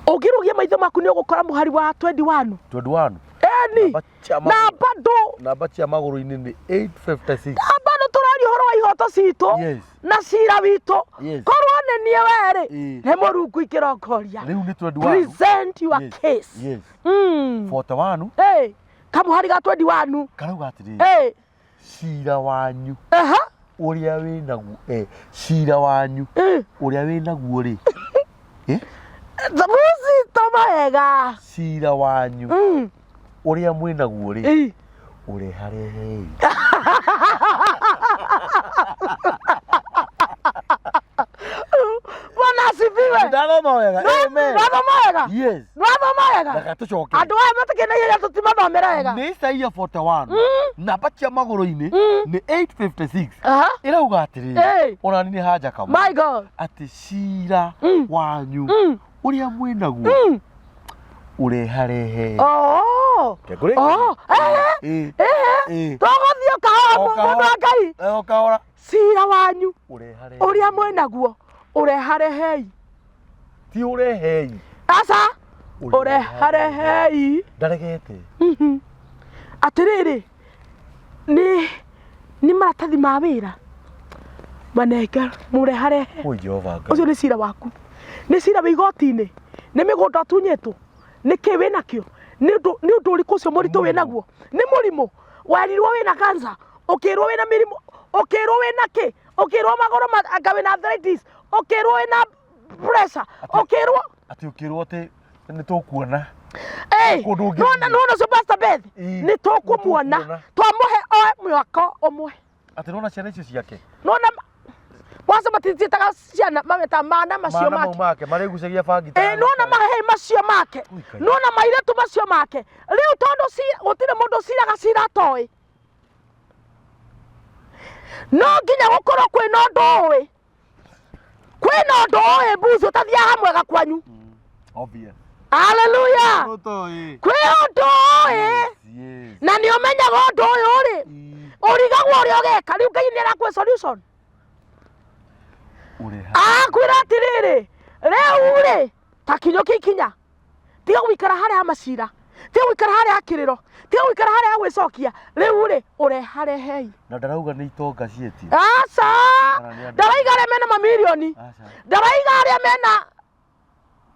Ũngĩrũgia maitho maku nĩ ũgũkora mũhari wa 21. 21. Eni. Namba cia Na magũrũ. bado Namba cia magũrũ-inĩ nĩ 856. Bado tũraria ũhoro wa ihoto citũ na cira witũ. Korwo nĩ niĩ werĩ, nĩ Mũrungu ingĩrongoria. Rĩu nĩ 21. Present your case. 41. Hey, Kamũhari ga 21. Karauga atĩrĩrĩ, Ĩ. cira wanyu Aha. ũrĩa wĩ naguo, cira wanyu Ĩ. ũrĩa wĩ naguo rĩ, Muci toma wega. Cira wanyu ũrĩa mwĩ naguo rĩ, Ĩ. ũreharehei. Bwana asifiwe. Ndathoma wega. Amen. Wathoma wega. Yes. Wathoma wega. Reke tũcoke. Andũ aya matikenagia tũtimathomera wega. Nĩ Isaia 41, namba cia magũrũ-inĩ nĩ 856. Aha. Ĩrauga atĩrĩrĩ, Ĩ. ona niĩ nĩ hanja kamwe, My God. atĩ cira wanyu ũrĩa mwĩ naguo ũreharehe. Oh. Reke ngũrĩkie. Oh. Eh. Ĩ. Eh. Ĩ. Tũgũthiĩ kahora O mũndũ kahora. wa Ngai. O kahora. Cira wanyu Ũreharehe. ũrĩa mwĩ naguo ũreharehei. Ti ũrehei. Aca. Ũreharehei. Ndaregete. Atĩrĩrĩ, nĩ maratathi ma wĩra manenge mũreharehe. Oi Jehova Ngai. Ũcio nĩ cira waku, nĩ cira wĩ igoti-inĩ, nĩ mĩgũnda ũtunyĩtwo, nĩ kĩ wĩ nakĩo, nĩ ũndũ ũrĩkũ ũcio mũritũ wĩ naguo, nĩ mũrimũ werirwo wĩna cancer, ũkĩrwo wĩna mĩrimũ, ũkĩrwo wĩna kĩ, ũkĩrwo magũrũ anga wĩna arthritis, ũkĩrwo wĩna pressure, ũkĩrwo Atĩ ũkĩrwo atĩ nĩ tũkuona. Ĩ, Kũndũ ũngĩ nĩwona thiĩ. nĩwona ũcio Pastor Beth, Ĩ, nĩ tũkũmuona, nĩtũkuona. twamũhe oe mwaka ũmwe. Atĩ nĩwona ciana icio ciake. Nĩwona kwanza matitiĩtaga ciana, mametaga mana macio Mana mau make. make marĩgucagia bangi ta Ĩ, nĩwona mahĩĩ macio make, Ui, Ngai. nĩwona mairĩtu macio make. Rĩu tondũ gũtirĩ mũndũ ũciraga cira atoĩ, no nginya gũkorwo kwĩna ũndũ ũĩ, kwĩna ũndũ ũĩ mbuzi ũtathiaga hamwega kwanyu. Obvious. Haleluya. Ũtoĩ. Kwĩ ũndũ ũĩ Yes. na nĩ ũmenyaga ũndũ ũyũ rĩ, ũrigagwo ũrĩa ũgeka. Rĩu Ngai nĩ arakũhe solution. Ũreha. Akwĩra atĩrĩrĩ, rĩu rĩ ta kinyũkia ikinya, tiga gũikara harĩa ha macira, tiga gũikara harĩa ha kĩrĩro, tiga gũikara harĩa ha gwĩcokia. Rĩu rĩ ũreharehei. Na ndarauga nĩ itonga ciĩtio. Aca. Kana nĩ andũ. Ndaraiga arĩa mena mamirioni. Aca. Ndaraiga arĩa mena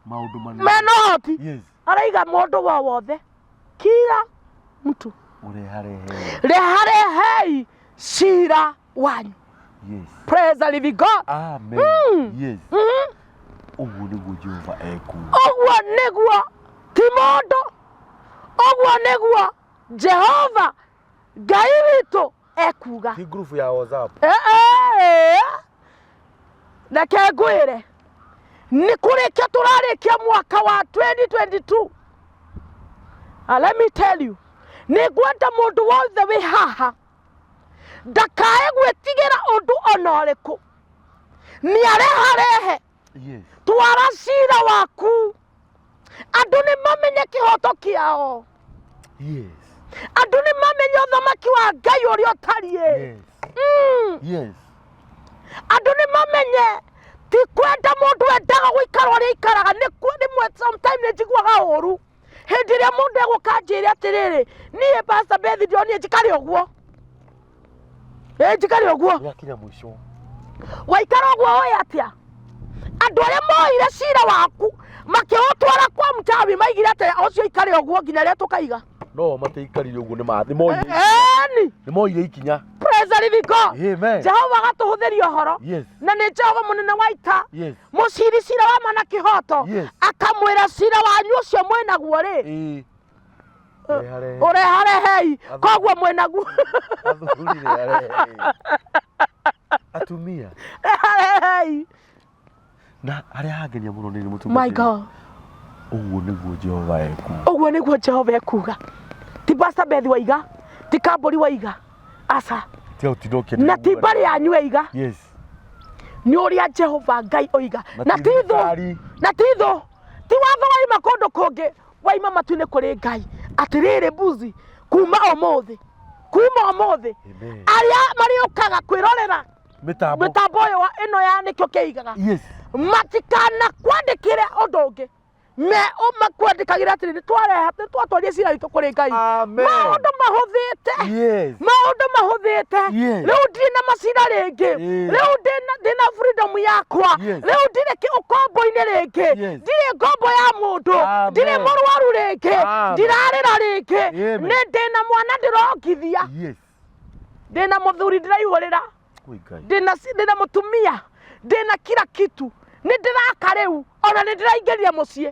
maũndũ manene. Mena ũhoti. Yes. Araiga mũndũ wo wothe, kila mtu. Ũreharehei. Reharehei cira wanyu. Yes. Praise the living God. Amen. Yes. Ũguo nĩguo Jehova ekuuga. Ũguo nĩguo, ti mũndũ, ũguo nĩguo Jehova Ngai witũ ekuga. Ti group ya WhatsApp. Reke ngwĩre, nĩ kũrĩkia tũrarĩkia mwaka wa 2022. And let me tell you, nĩ ngwenda mũndũ wothe wĩ haha ndakae gwĩtigĩra ũndũ ona ũrĩkũ, nĩ areharehe. Yes. Twara cira waku, andũ nĩ mamenye kĩhoto kĩao. Yes. Andũ nĩ mamenye ũthamaki wa Ngai ũrĩa ũtariĩ. Yes. Yes. Andũ nĩ mamenye ti kwenda mũndũ endaga gũikara ũrĩa aikaraga. Nĩ rĩmwe sometime nĩ njiguaga ũru hĩndĩ ĩrĩa mũndũ egũka anjĩre atĩrĩrĩ, niĩ Pastor Beth ndionire njikare ũguo. Ĩ, njikare ũguo. Nĩwakinya mũico. Waikara ũguo ũĩ atĩa? Andũ arĩa moire cira waku makĩũtwara kwa mchawi maigire atĩa ũcio ikare ũguo nginya rĩrĩa tũkaiga. No matiikarire ũguo, nĩ ma nĩ moire Ĩni. nĩ moire ikinya. Praise the living God. Amen. Jehova agatũhũthĩria ũhoro. Yes. Na nĩ Jehova mũnene wa ita. Yes. Mũciri cira wa ma na kĩhoto. Yes. Akamwĩra cira wanyu ũcio mwĩnaguo rĩ. Ĩĩ. Ũreharehe. Ũreharehei. Koguo mwĩnaguo. Athuri reharehei. Atumia. Reharehei. Na harĩa hangenia mũno nĩ mũtungatĩri. My God. Ũguo nĩguo Jehova ekuuga. Ũguo nĩguo Jehova ekuuga. Ti Pastor Beth waiga, ti Kambũri waiga. Aca. Tiga ũtinda ũkĩenderea Na ti mbarĩ yanyu eiga. Yes. Nĩ ũrĩa Jehova Ngai oiga. Na Na ti ti thũ. thirikari. Na ti thũ. Ti watho waima kũndũ kũngĩ, waima matu-inĩ kũrĩ Ngai. Atĩrĩrĩ mbuzi, kuma ũmũthĩ, kuma ũmũthĩ, Amen. arĩa marĩũkaga kwĩrorera Mĩtambo. mĩtambo ĩyo ĩno ya nĩkĩo kĩigaga. Yes. Matikana kwandĩkĩre ũndũ ũngĩ. Me makwandĩkagĩra atĩrĩ, nĩ twareha, nĩ twatwaria cira witũ kũrĩ Ngai. Amen. Maũndũ mahũthĩte. Yes. Maũndũ mahũthĩte. Yes. Rĩu ndirĩ na macira rĩngĩ. Yes. Rĩu ndĩna freedom yakwa. Yes. Rĩu ndirĩ ũkombo-inĩ rĩngĩ. Yes. Ndirĩ ngombo ya mũndũ. Amen. Ndirĩ mũrwaru rĩngĩ. Amen. Ndirarĩra rĩngĩ. Amen. Nĩ ndĩna mwana ndĩrongithia. Yes. Ndĩna mũthuri ndĩraihũrĩra. Ui Ngai. Ndĩna mũtumia. Ndĩna kila kitu. Nĩ ndĩraka rĩu ona nĩ ndĩraingĩria mũciĩ.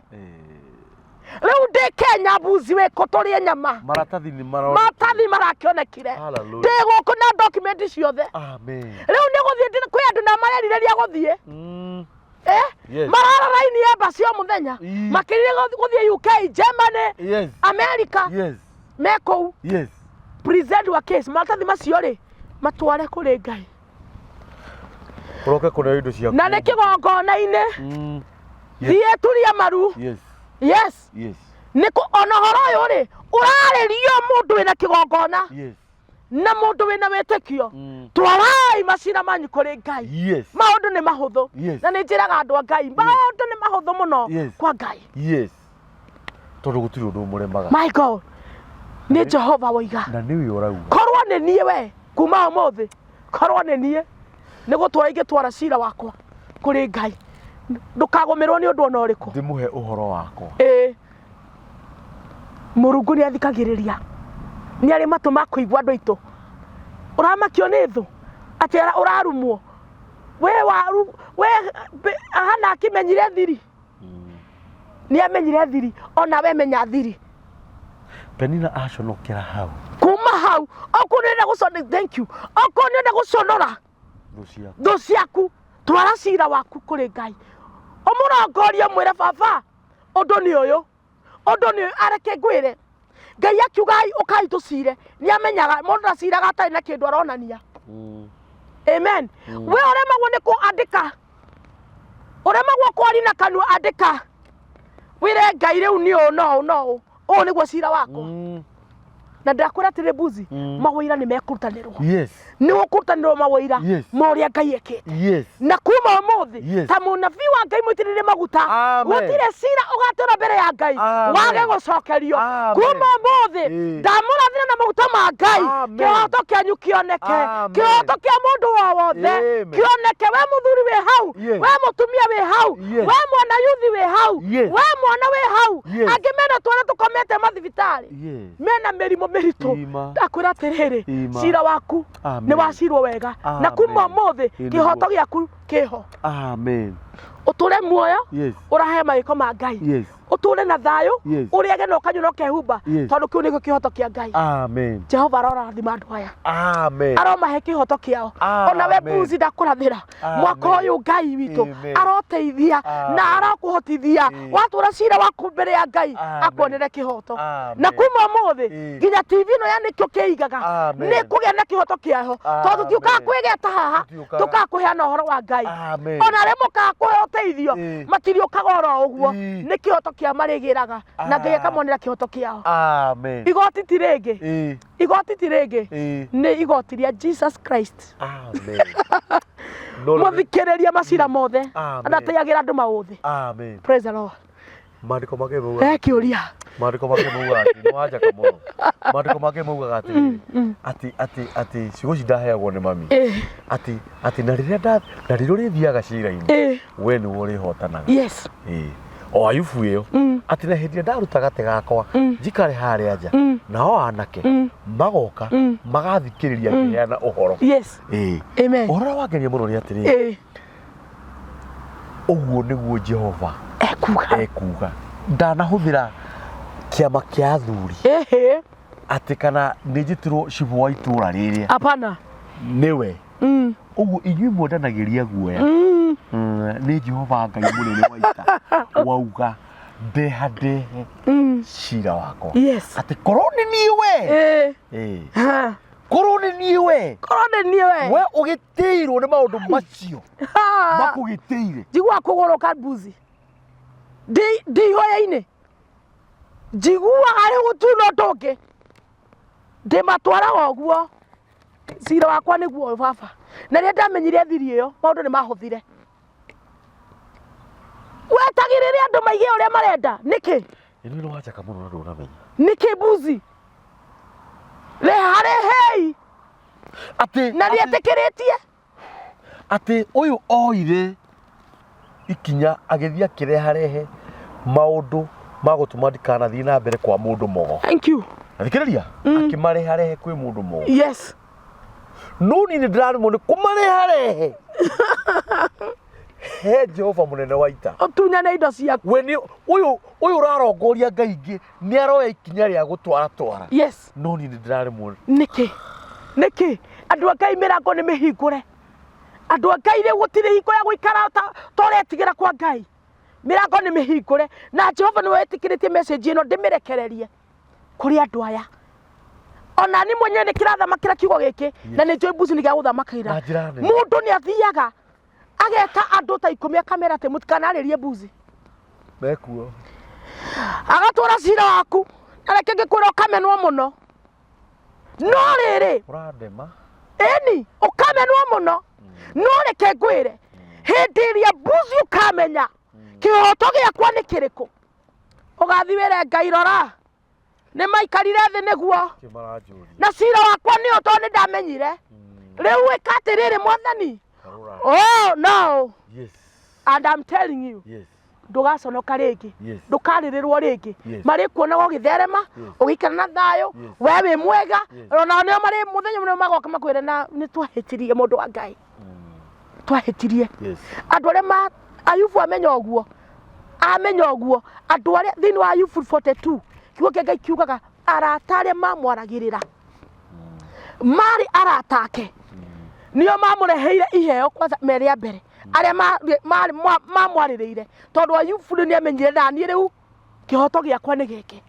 Rĩu ndĩ Kenya mbuzi wĩkũ tũrĩe nyama. Maratathi nĩ marona. Maratathi marakĩonekire. Hallelujah. Ndĩ gũkũ na document ciothe. Amen. Rĩu nĩ gũthiĩ kwĩ andũ na marerirĩria gũthiĩ. Eh? Yes. Marara raini embassy o mũthenya. Ii. Makĩrire gũthiĩ UK, Germany, Yes. America. Yes. Me kũu. Yes. Present your case. Maratathi macio rĩ matware kũrĩ Ngai. Ũroke kũneo indo ciaku. Na nĩ kĩgongona-inĩ. Yes. Thiĩ turia maru. Yes. Yes. Yes. Nĩ kũ ona ũhoro ũyũ rĩ ũrarĩrio mũndũ wĩna kĩgongona Yes. na mũndũ wĩna wĩtĩkio. Twarai macira manyu kũrĩ Ngai. Yes. Maũndũ nĩ mahũthũ. Yes. Na nĩ njĩraga andũ a Ngai maũndũ nĩ mahũthũ mũno Yes. kwa Ngai. Yes. Tondũ gũtirĩ ũndũ ũmũremaga. My God. Nĩ Jehova woiga. Na nĩwe ũrauga. Korwo nĩ niĩ we kuma ũmũthĩ, korwo nĩ niĩ nĩ gũtwara ingĩtwara cira wakwa kũrĩ Ngai. Ndũkagũmĩrwo nĩ ũndũ ona ũrĩkũ. Ndĩmũhe ũhoro wakwa. Ĩĩ. Mũrungu nĩ athikagĩrĩria. Nĩ arĩ matũ ma kũigua andũ aitũ. Ũramakio nĩ thũ atĩ ũrarumwo. We waru we Hana akĩmenyire thiri. Nĩ amenyire thiri ona we menya thiri. Penina aconokera hau. Kuma hau okorwo nĩ ũrenda gũconora, thank you. Okorwo nĩ ũrenda gũconora Thũ ciaku. Thũ ciaku, twara cira waku kũrĩ Ngai. Ũmũrongorie mwĩre baba ũndũ nĩ ũyũ, ũndũ nĩ ũyũ, areke ngwĩre. Ngai akiuga ũkai tũcire, nĩ amenyaga mũndũ ndaciraga atarĩ na kĩndũ aronania. Amen. We ũremagwo nĩ kũandĩka, ũremagwo kwaria na kanua, andĩka. Wĩre Ngai rĩu nĩ ũũ na ũũ na ũũ, ũũ nĩguo cira wakwa. Na ndakwĩra atĩrĩ mbuzi, mawĩra nĩ mekũrutanĩrwo. Yes. Nĩ ũkũrutanĩrwo mawĩra Yes. ma ũrĩa Ngai ekĩte. Yes. Na kuma ũmũthĩ Yes. ta mũnabii wa Ngai mũitĩrĩrie maguta, Amen. gũtirĩ cira ũgatũra mbere ya Ngai Amen. wage gũcokerio. Amen. Kuma ũmũthĩ Ĩĩ. ndamũrathira na maguta ma Ngai, Amen. kĩhoto kĩanyu kĩoneke, Amen. kĩhoto kĩa mũndũ o wothe Amen. kĩoneke. We mũthuri wĩ hau, Yes. we mũtumia wĩ hau, Yes. we mwana yuthi wĩ hau, Yes. we mwana wĩ hau, Yes. angĩ mena twana tũkomete mathibitarĩ Yes. mena mĩrimũ mĩritũ. Ima. Ndakwĩra atĩrĩrĩ, Ima. cira waku Amen. nĩ wacirwo wega, na kuma Amen. ũmũthĩ Ĩ kĩhoto nĩguo. gĩaku kĩho. Amen. Ũtũre muoyo Yes. ũrahe magĩko ma Ngai. Yes. Ũtũre na thayũ, Yes. ũrĩage na ũkanyua na ũkehumba, Yes. tondũ kĩu nĩkĩo kĩhoto kĩa Ngai. Amen. Jehova arorathima andũ aya. Amen. Aromahe kĩhoto kĩao. Ona we Amen. mbuzi ndakũrathĩra. Amen. Mwaka ũyũ Ngai witũ Amen. aroteithia Amen. na arokũhotithia. Amen. Watũra cira waku mbere ya Ngai Amen. akuonere kĩhoto. Amen. Na kuma ũmũthĩ Ĩĩ. nginya TV ĩno ya nĩkĩo kĩigaga Amen. nĩ kũgĩa na kĩhoto kĩayo, tondũ tũtiũkaga Amen. kwĩgeta haha, Tũtiũkaga. tũkaga kũheana ũhoro wa Ngai. Amen. Ona arĩa mokaga kũheo ũteithio Ĩĩ. matiriũkaga oro ũguo, Ĩĩ. nĩ kĩhoto kĩa marĩgĩraga na Ngai Ah. akamonera kĩhoto kĩao. Amen. Igoti ti rĩngĩ, Ĩĩ. igoti ti rĩngĩ, Ĩĩ. nĩ igoti rĩa Jesus Christ. Amen. No rĩu- Mũthikĩrĩria macira mothe Amen. anateagĩra andũ maũthĩ. Amen. Praise the Lord. Maandĩko make maugaga He kĩũria. Maandĩko make maugaga atĩ nĩ wanjaka mũno. Maandĩko make maugaga atĩrĩrĩ, atĩ atĩ atĩ ciugo ici ndaheagwo nĩ mami. Ĩĩ. Atĩ atĩ na rĩrĩa nda na rĩrĩa ũrĩthiaga cira-inĩ Ĩĩ. we nĩwe ũrĩhotanaga. Yes. Ĩĩ. O Ayubu ĩyo atĩ na hĩndĩ ĩrĩa ndaruta gatĩ gakwa njikare harĩa nja nao anake magoka magathikĩrĩria ngĩheana ũhoro. Yes. Ĩĩ. Amen. Ũhoro ũrĩa wangenia mũno nĩ atĩrĩrĩ, Ĩĩ. ũguo nĩguo Jehova Ekuga. ekuga. Ndanahũthĩra kĩama kĩa athuri Ĩhĩ. atĩ kana nĩ njĩtĩrwo cibũ wa itũũra rĩrĩa Hapana. nĩwe. Ũguo inyuĩ mwendanagĩria guoya nĩ Jehova Ngai mũnene wa ita wauga ndeha ndehe cira wakwa. Yes. Atĩ korwo nĩ niĩ we. Ĩĩ. Ĩĩ. Ha. Korwo nĩ niĩ we. Korwo nĩ niĩ we. We ũgĩtĩirwo nĩ maũndũ macio Ha. makũgĩtĩire. Njiguaga kũgũrũka mbuzi. Ndĩ ihoya-inĩ. Njiguaga rĩu gũtirĩ na ũndũ ũngĩ. Ndĩmatwaraga ũguo. Cira wakwa nĩguo ũyũ baba. Na rĩrĩa ndamenyire thiri ĩyo, maũndũ nĩ mahũthire. Wetagĩrĩre andũ maige ũrĩa marenda nĩkĩ? Ĩno nĩ wanjaka mũno na ndũnamenya. Nĩkĩ mbuzi? Reharehei Atĩ na nĩetĩkĩrĩtie. Atĩ ũyũ oire ikinya agĩthiĩ akĩreharehe maũndũ ma gũtũma ndikanathiĩ na mbere kwa mũndũ mogo. Thank you. Thikĩrĩria, akĩmareharehe kwĩ mũndũ mogo. Yes. No niĩ nĩ ndĩraremwo nĩ kũmareharehe he Jehova mũnene wa ita. Ũtunyane indo ciaku. We nĩ ũyũ ũyũ ũrarongoria ngai ingĩ nĩ aroya ikinya rĩa gũtwara twara. Yes. No niĩ nĩ ndĩraremwo. Nĩkĩ? Nĩkĩ? Andũ a Ngai mĩrango nĩ mĩhingũre. Andũ a Ngai rĩu gũtirĩ hingo ya gũikara ta ta ũretigĩra kwa Ngai. Mĩrango nĩ mĩhingũre na Jehova nĩwe wĩtĩkĩrĩtie message ĩno ndĩmĩrekererie kũrĩ andũ aya. Ona niĩ mwenyewe nĩ kĩrathamakĩra kiugo gĩkĩ na nĩ njũĩ mbuzi nĩ gĩa gũthamakĩra. Na njĩra nene. Mũndũ nĩ athiaga ageka andũ ta ikũmi akamera atĩ mũtikanarĩrie mbuzi. Mekuo. Agatwara cira waku na reke ngĩkwĩra ũkamenwo mũno. No rĩrĩ Ũrandema. ĩni ũkamenwo mũno no reke ngwĩre hĩndĩ ĩrĩa mbuzi ũkamenya kĩhoto gĩakwa nĩ kĩrĩkũ ũgathiĩ wĩre Ngai rora nĩ maikarire thĩ nĩguo Kĩ maranjũria. na cira wakwa nĩ ũyũ tondũ nĩ ndamenyire rĩu ĩka atĩrĩrĩ mwathani Karũra. oh no Yes. and I'm telling you Yes. ndũgaconoka rĩngĩ Yes. ndũkarĩrĩrwo rĩngĩ Yes. marĩkuonaga ũgĩtherema Yes. ũgĩikara na thayũ Yes. we wĩ mwega Yes. onao nĩo marĩ mũthenya ũmwe magoka makwĩre na nĩ twahĩtirie mũndũ wa Ngai twahĩtirie Yes. andũ arĩa ma Ayubu amenya ũguo amenya ũguo andũ arĩa thĩinĩ wa Ayubu 42 kiugo kĩa Ngai kiugaga arata arĩa mamwaragĩrĩra marĩ arata ake nĩo mamũreheire iheo kwanza mere a mbere arĩa mamwarĩrĩire tondũ Ayubu rĩu nĩamenyire na niĩ rĩu kĩhoto gĩakwa nĩ gĩkĩ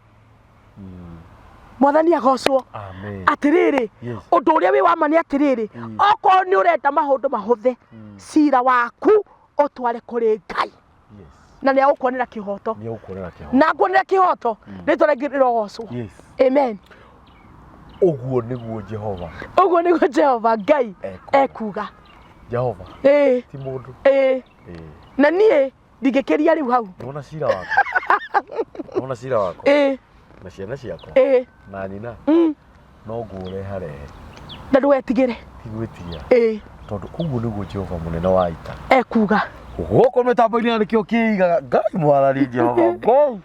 mwathani agocwo Amen. atĩrĩrĩ Yes. ũndũ ũrĩa wĩ wa ma nĩ atĩrĩrĩ okorwo nĩ ũrenda maũndũ mahũthe cira waku ũtware kũrĩ Ngai Yes. na nĩ agũkuonera kĩhoto Nĩ agũkuonera kĩhoto. Na akuonera kĩhoto rĩtwa rĩngĩ rĩrogocwo. Yes. Amen. Ũguo nĩguo Jehova Ũguo nĩguo Jehova Ngai Ekuuga. ekuga. Jehova Ĩĩ, ti mũndũ. ĩĩ. Ĩĩ. Na niĩ ndingĩkĩria rĩu hau. Nĩwona cira wakwa. Nĩwona cira wakwa. Ĩĩ, Na ciana ciakwa. ĩĩ. Na nyina. No ngũũreharehe. Na ndũgetigĩre. Ti gwĩtigĩra. Ĩĩ. Tondũ ũguo nĩguo Jehova mũnene wa ita. Ekuga. Gũkũ mĩtambo-inĩ ya nĩkĩo kĩigaga Ngai mwathani Jehova Ngai.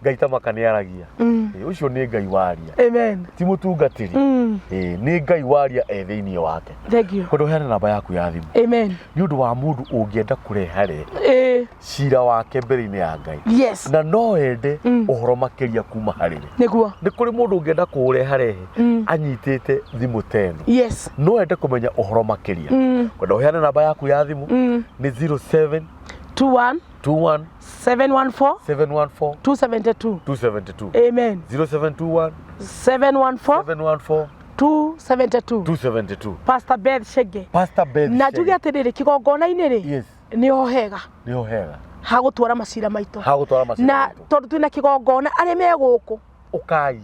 Ngai ta maka nĩ aragia. Ĩĩ, ũcio nĩ Ngai waria. Amen. Ti mũtungatĩri. Ĩĩ, nĩ Ngai waria e thĩinĩ wake. Thank you. Kwenda ũheane namba yaku ya thimũ. Amen. Nĩ ũndũ wa mũndũ ũngĩenda kũreharehe Ĩĩ. cira wake mbere-inĩ ya Ngai. Yes. Na no ende ũhoro makĩria kuma harĩ we. Nĩguo. Nĩ kũrĩ mũndũ ũngĩenda kũũreharehe anyitĩte thimũ ta ĩno. Yes. No ende kũmenya ũhoro makĩria. Kwenda ũheane namba yaku ya thimũ nĩ 07 21 21 714 714 272. 272. Amen. 0721 714 714 272. 272. Pastor Beth Shege. Pastor Beth Na njuge Shege. atĩrĩrĩ kĩgongona-inĩ rĩ Yes. nĩho hega Nĩho hega. ha gũtwara macira maitũ. Ha gũtwara macira Na maitũ. tondũ twĩna kĩgongona arĩa me gũkũ Ũkai.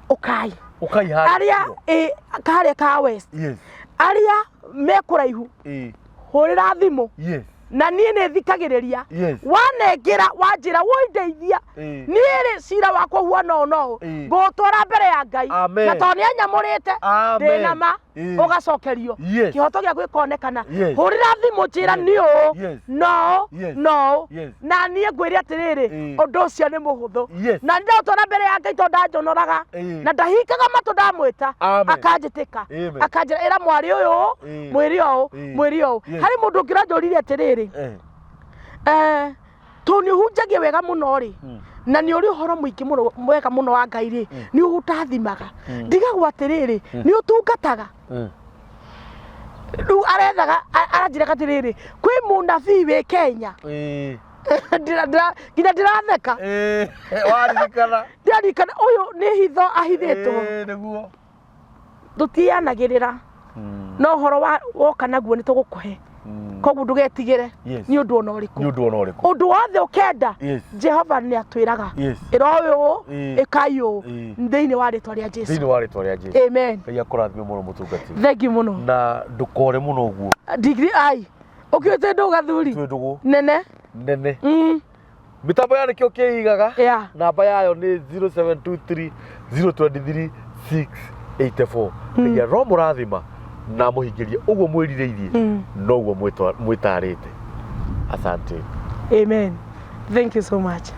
ũkai. Ũkai harĩa. Arĩa ĩ harĩa ka West. Yes. Arĩa me kũraihu Ĩ. hũrĩra thimũ Yes. na niĩ nĩ thikagĩrĩria Yes. wanengera wanjĩra wũndeithia Ĩĩ. niĩ rĩ cira wakwa huana ũũ na ũũ Ĩĩ. ngũũtwara mbere ya Ngai Amen. na tondũ nĩ anyamũrĩte Amen. ndĩ na ma Ĩĩ. ũgacokerio Yes. kĩhoto gĩaku gĩkonekana Yes. hũrĩra thimũ njĩra Yes. nĩ ũũ Yes. na ũũ Yes. na ũũ Yes. na niĩ ngwĩre atĩrĩrĩ Ĩĩ. ũndũ ũcio nĩ mũhũthũ Yes. na ndaũtwara mbere ya Ngai tondũ ndanjonoraga Ĩĩ. na ndahingaga matũ ndamwĩta Amen. akanjĩtĩka Amen. akanjĩra ĩra mwarĩ ũyũ Ĩĩ. mwĩre ũũ Ĩĩ. mwĩre ũũ Yes. harĩ mũndũ ũngĩ ũranjũririe atĩrĩrĩ Eh. tondũ nĩ ũhunjagia wega mũno rĩ na nĩ ũrĩ ũhoro mũingĩ mũno mwega mũno wa Ngai rĩ nĩ ũndathimaga ndigagwo atĩrĩrĩ nĩ ũtungataga rĩu arethaga aranjĩraga atĩrĩrĩ kwĩ mũnabii wĩ Kenya Ĩĩ. Nginya ndĩratheka Ĩĩ. Waririkana. ndĩraririkana ũyũ nĩ hitho ahithĩtwo Ĩĩ, nĩguo. tũtianagĩrĩra no ũhoro woka naguo nĩ tũgũkũhe koguo ndũgetigĩre Yes. nĩ ũndũ ona ũrĩkũ Nĩ ũndũ ona ũrĩkũ. ũndũ wothe ũkenda Yes. Jehova nĩ atwĩraga Yes. ĩra ũyũ Ĩĩ. ĩkai ũũ Ĩĩ. thĩinĩ wa rĩtwa rĩa Jesu. Thĩinĩ wa rĩtwa rĩa Jesu. Amen. Ngai akũrathime mũno mũtungatĩri. Thank you mũno. Na ndũkore mũno ũguo. Degree ai ũkiũte ndũ gathuri Twĩ ndũgũ. nene. Nene. Mĩtambo ya nĩkĩo kĩigaga. Namba yayo nĩ 0723 023 684. Ngai aromũrathima na amũhingĩrie ũguo mwĩrirĩirie noguo mwĩtarĩte. Asante. Amen. Thank you so much.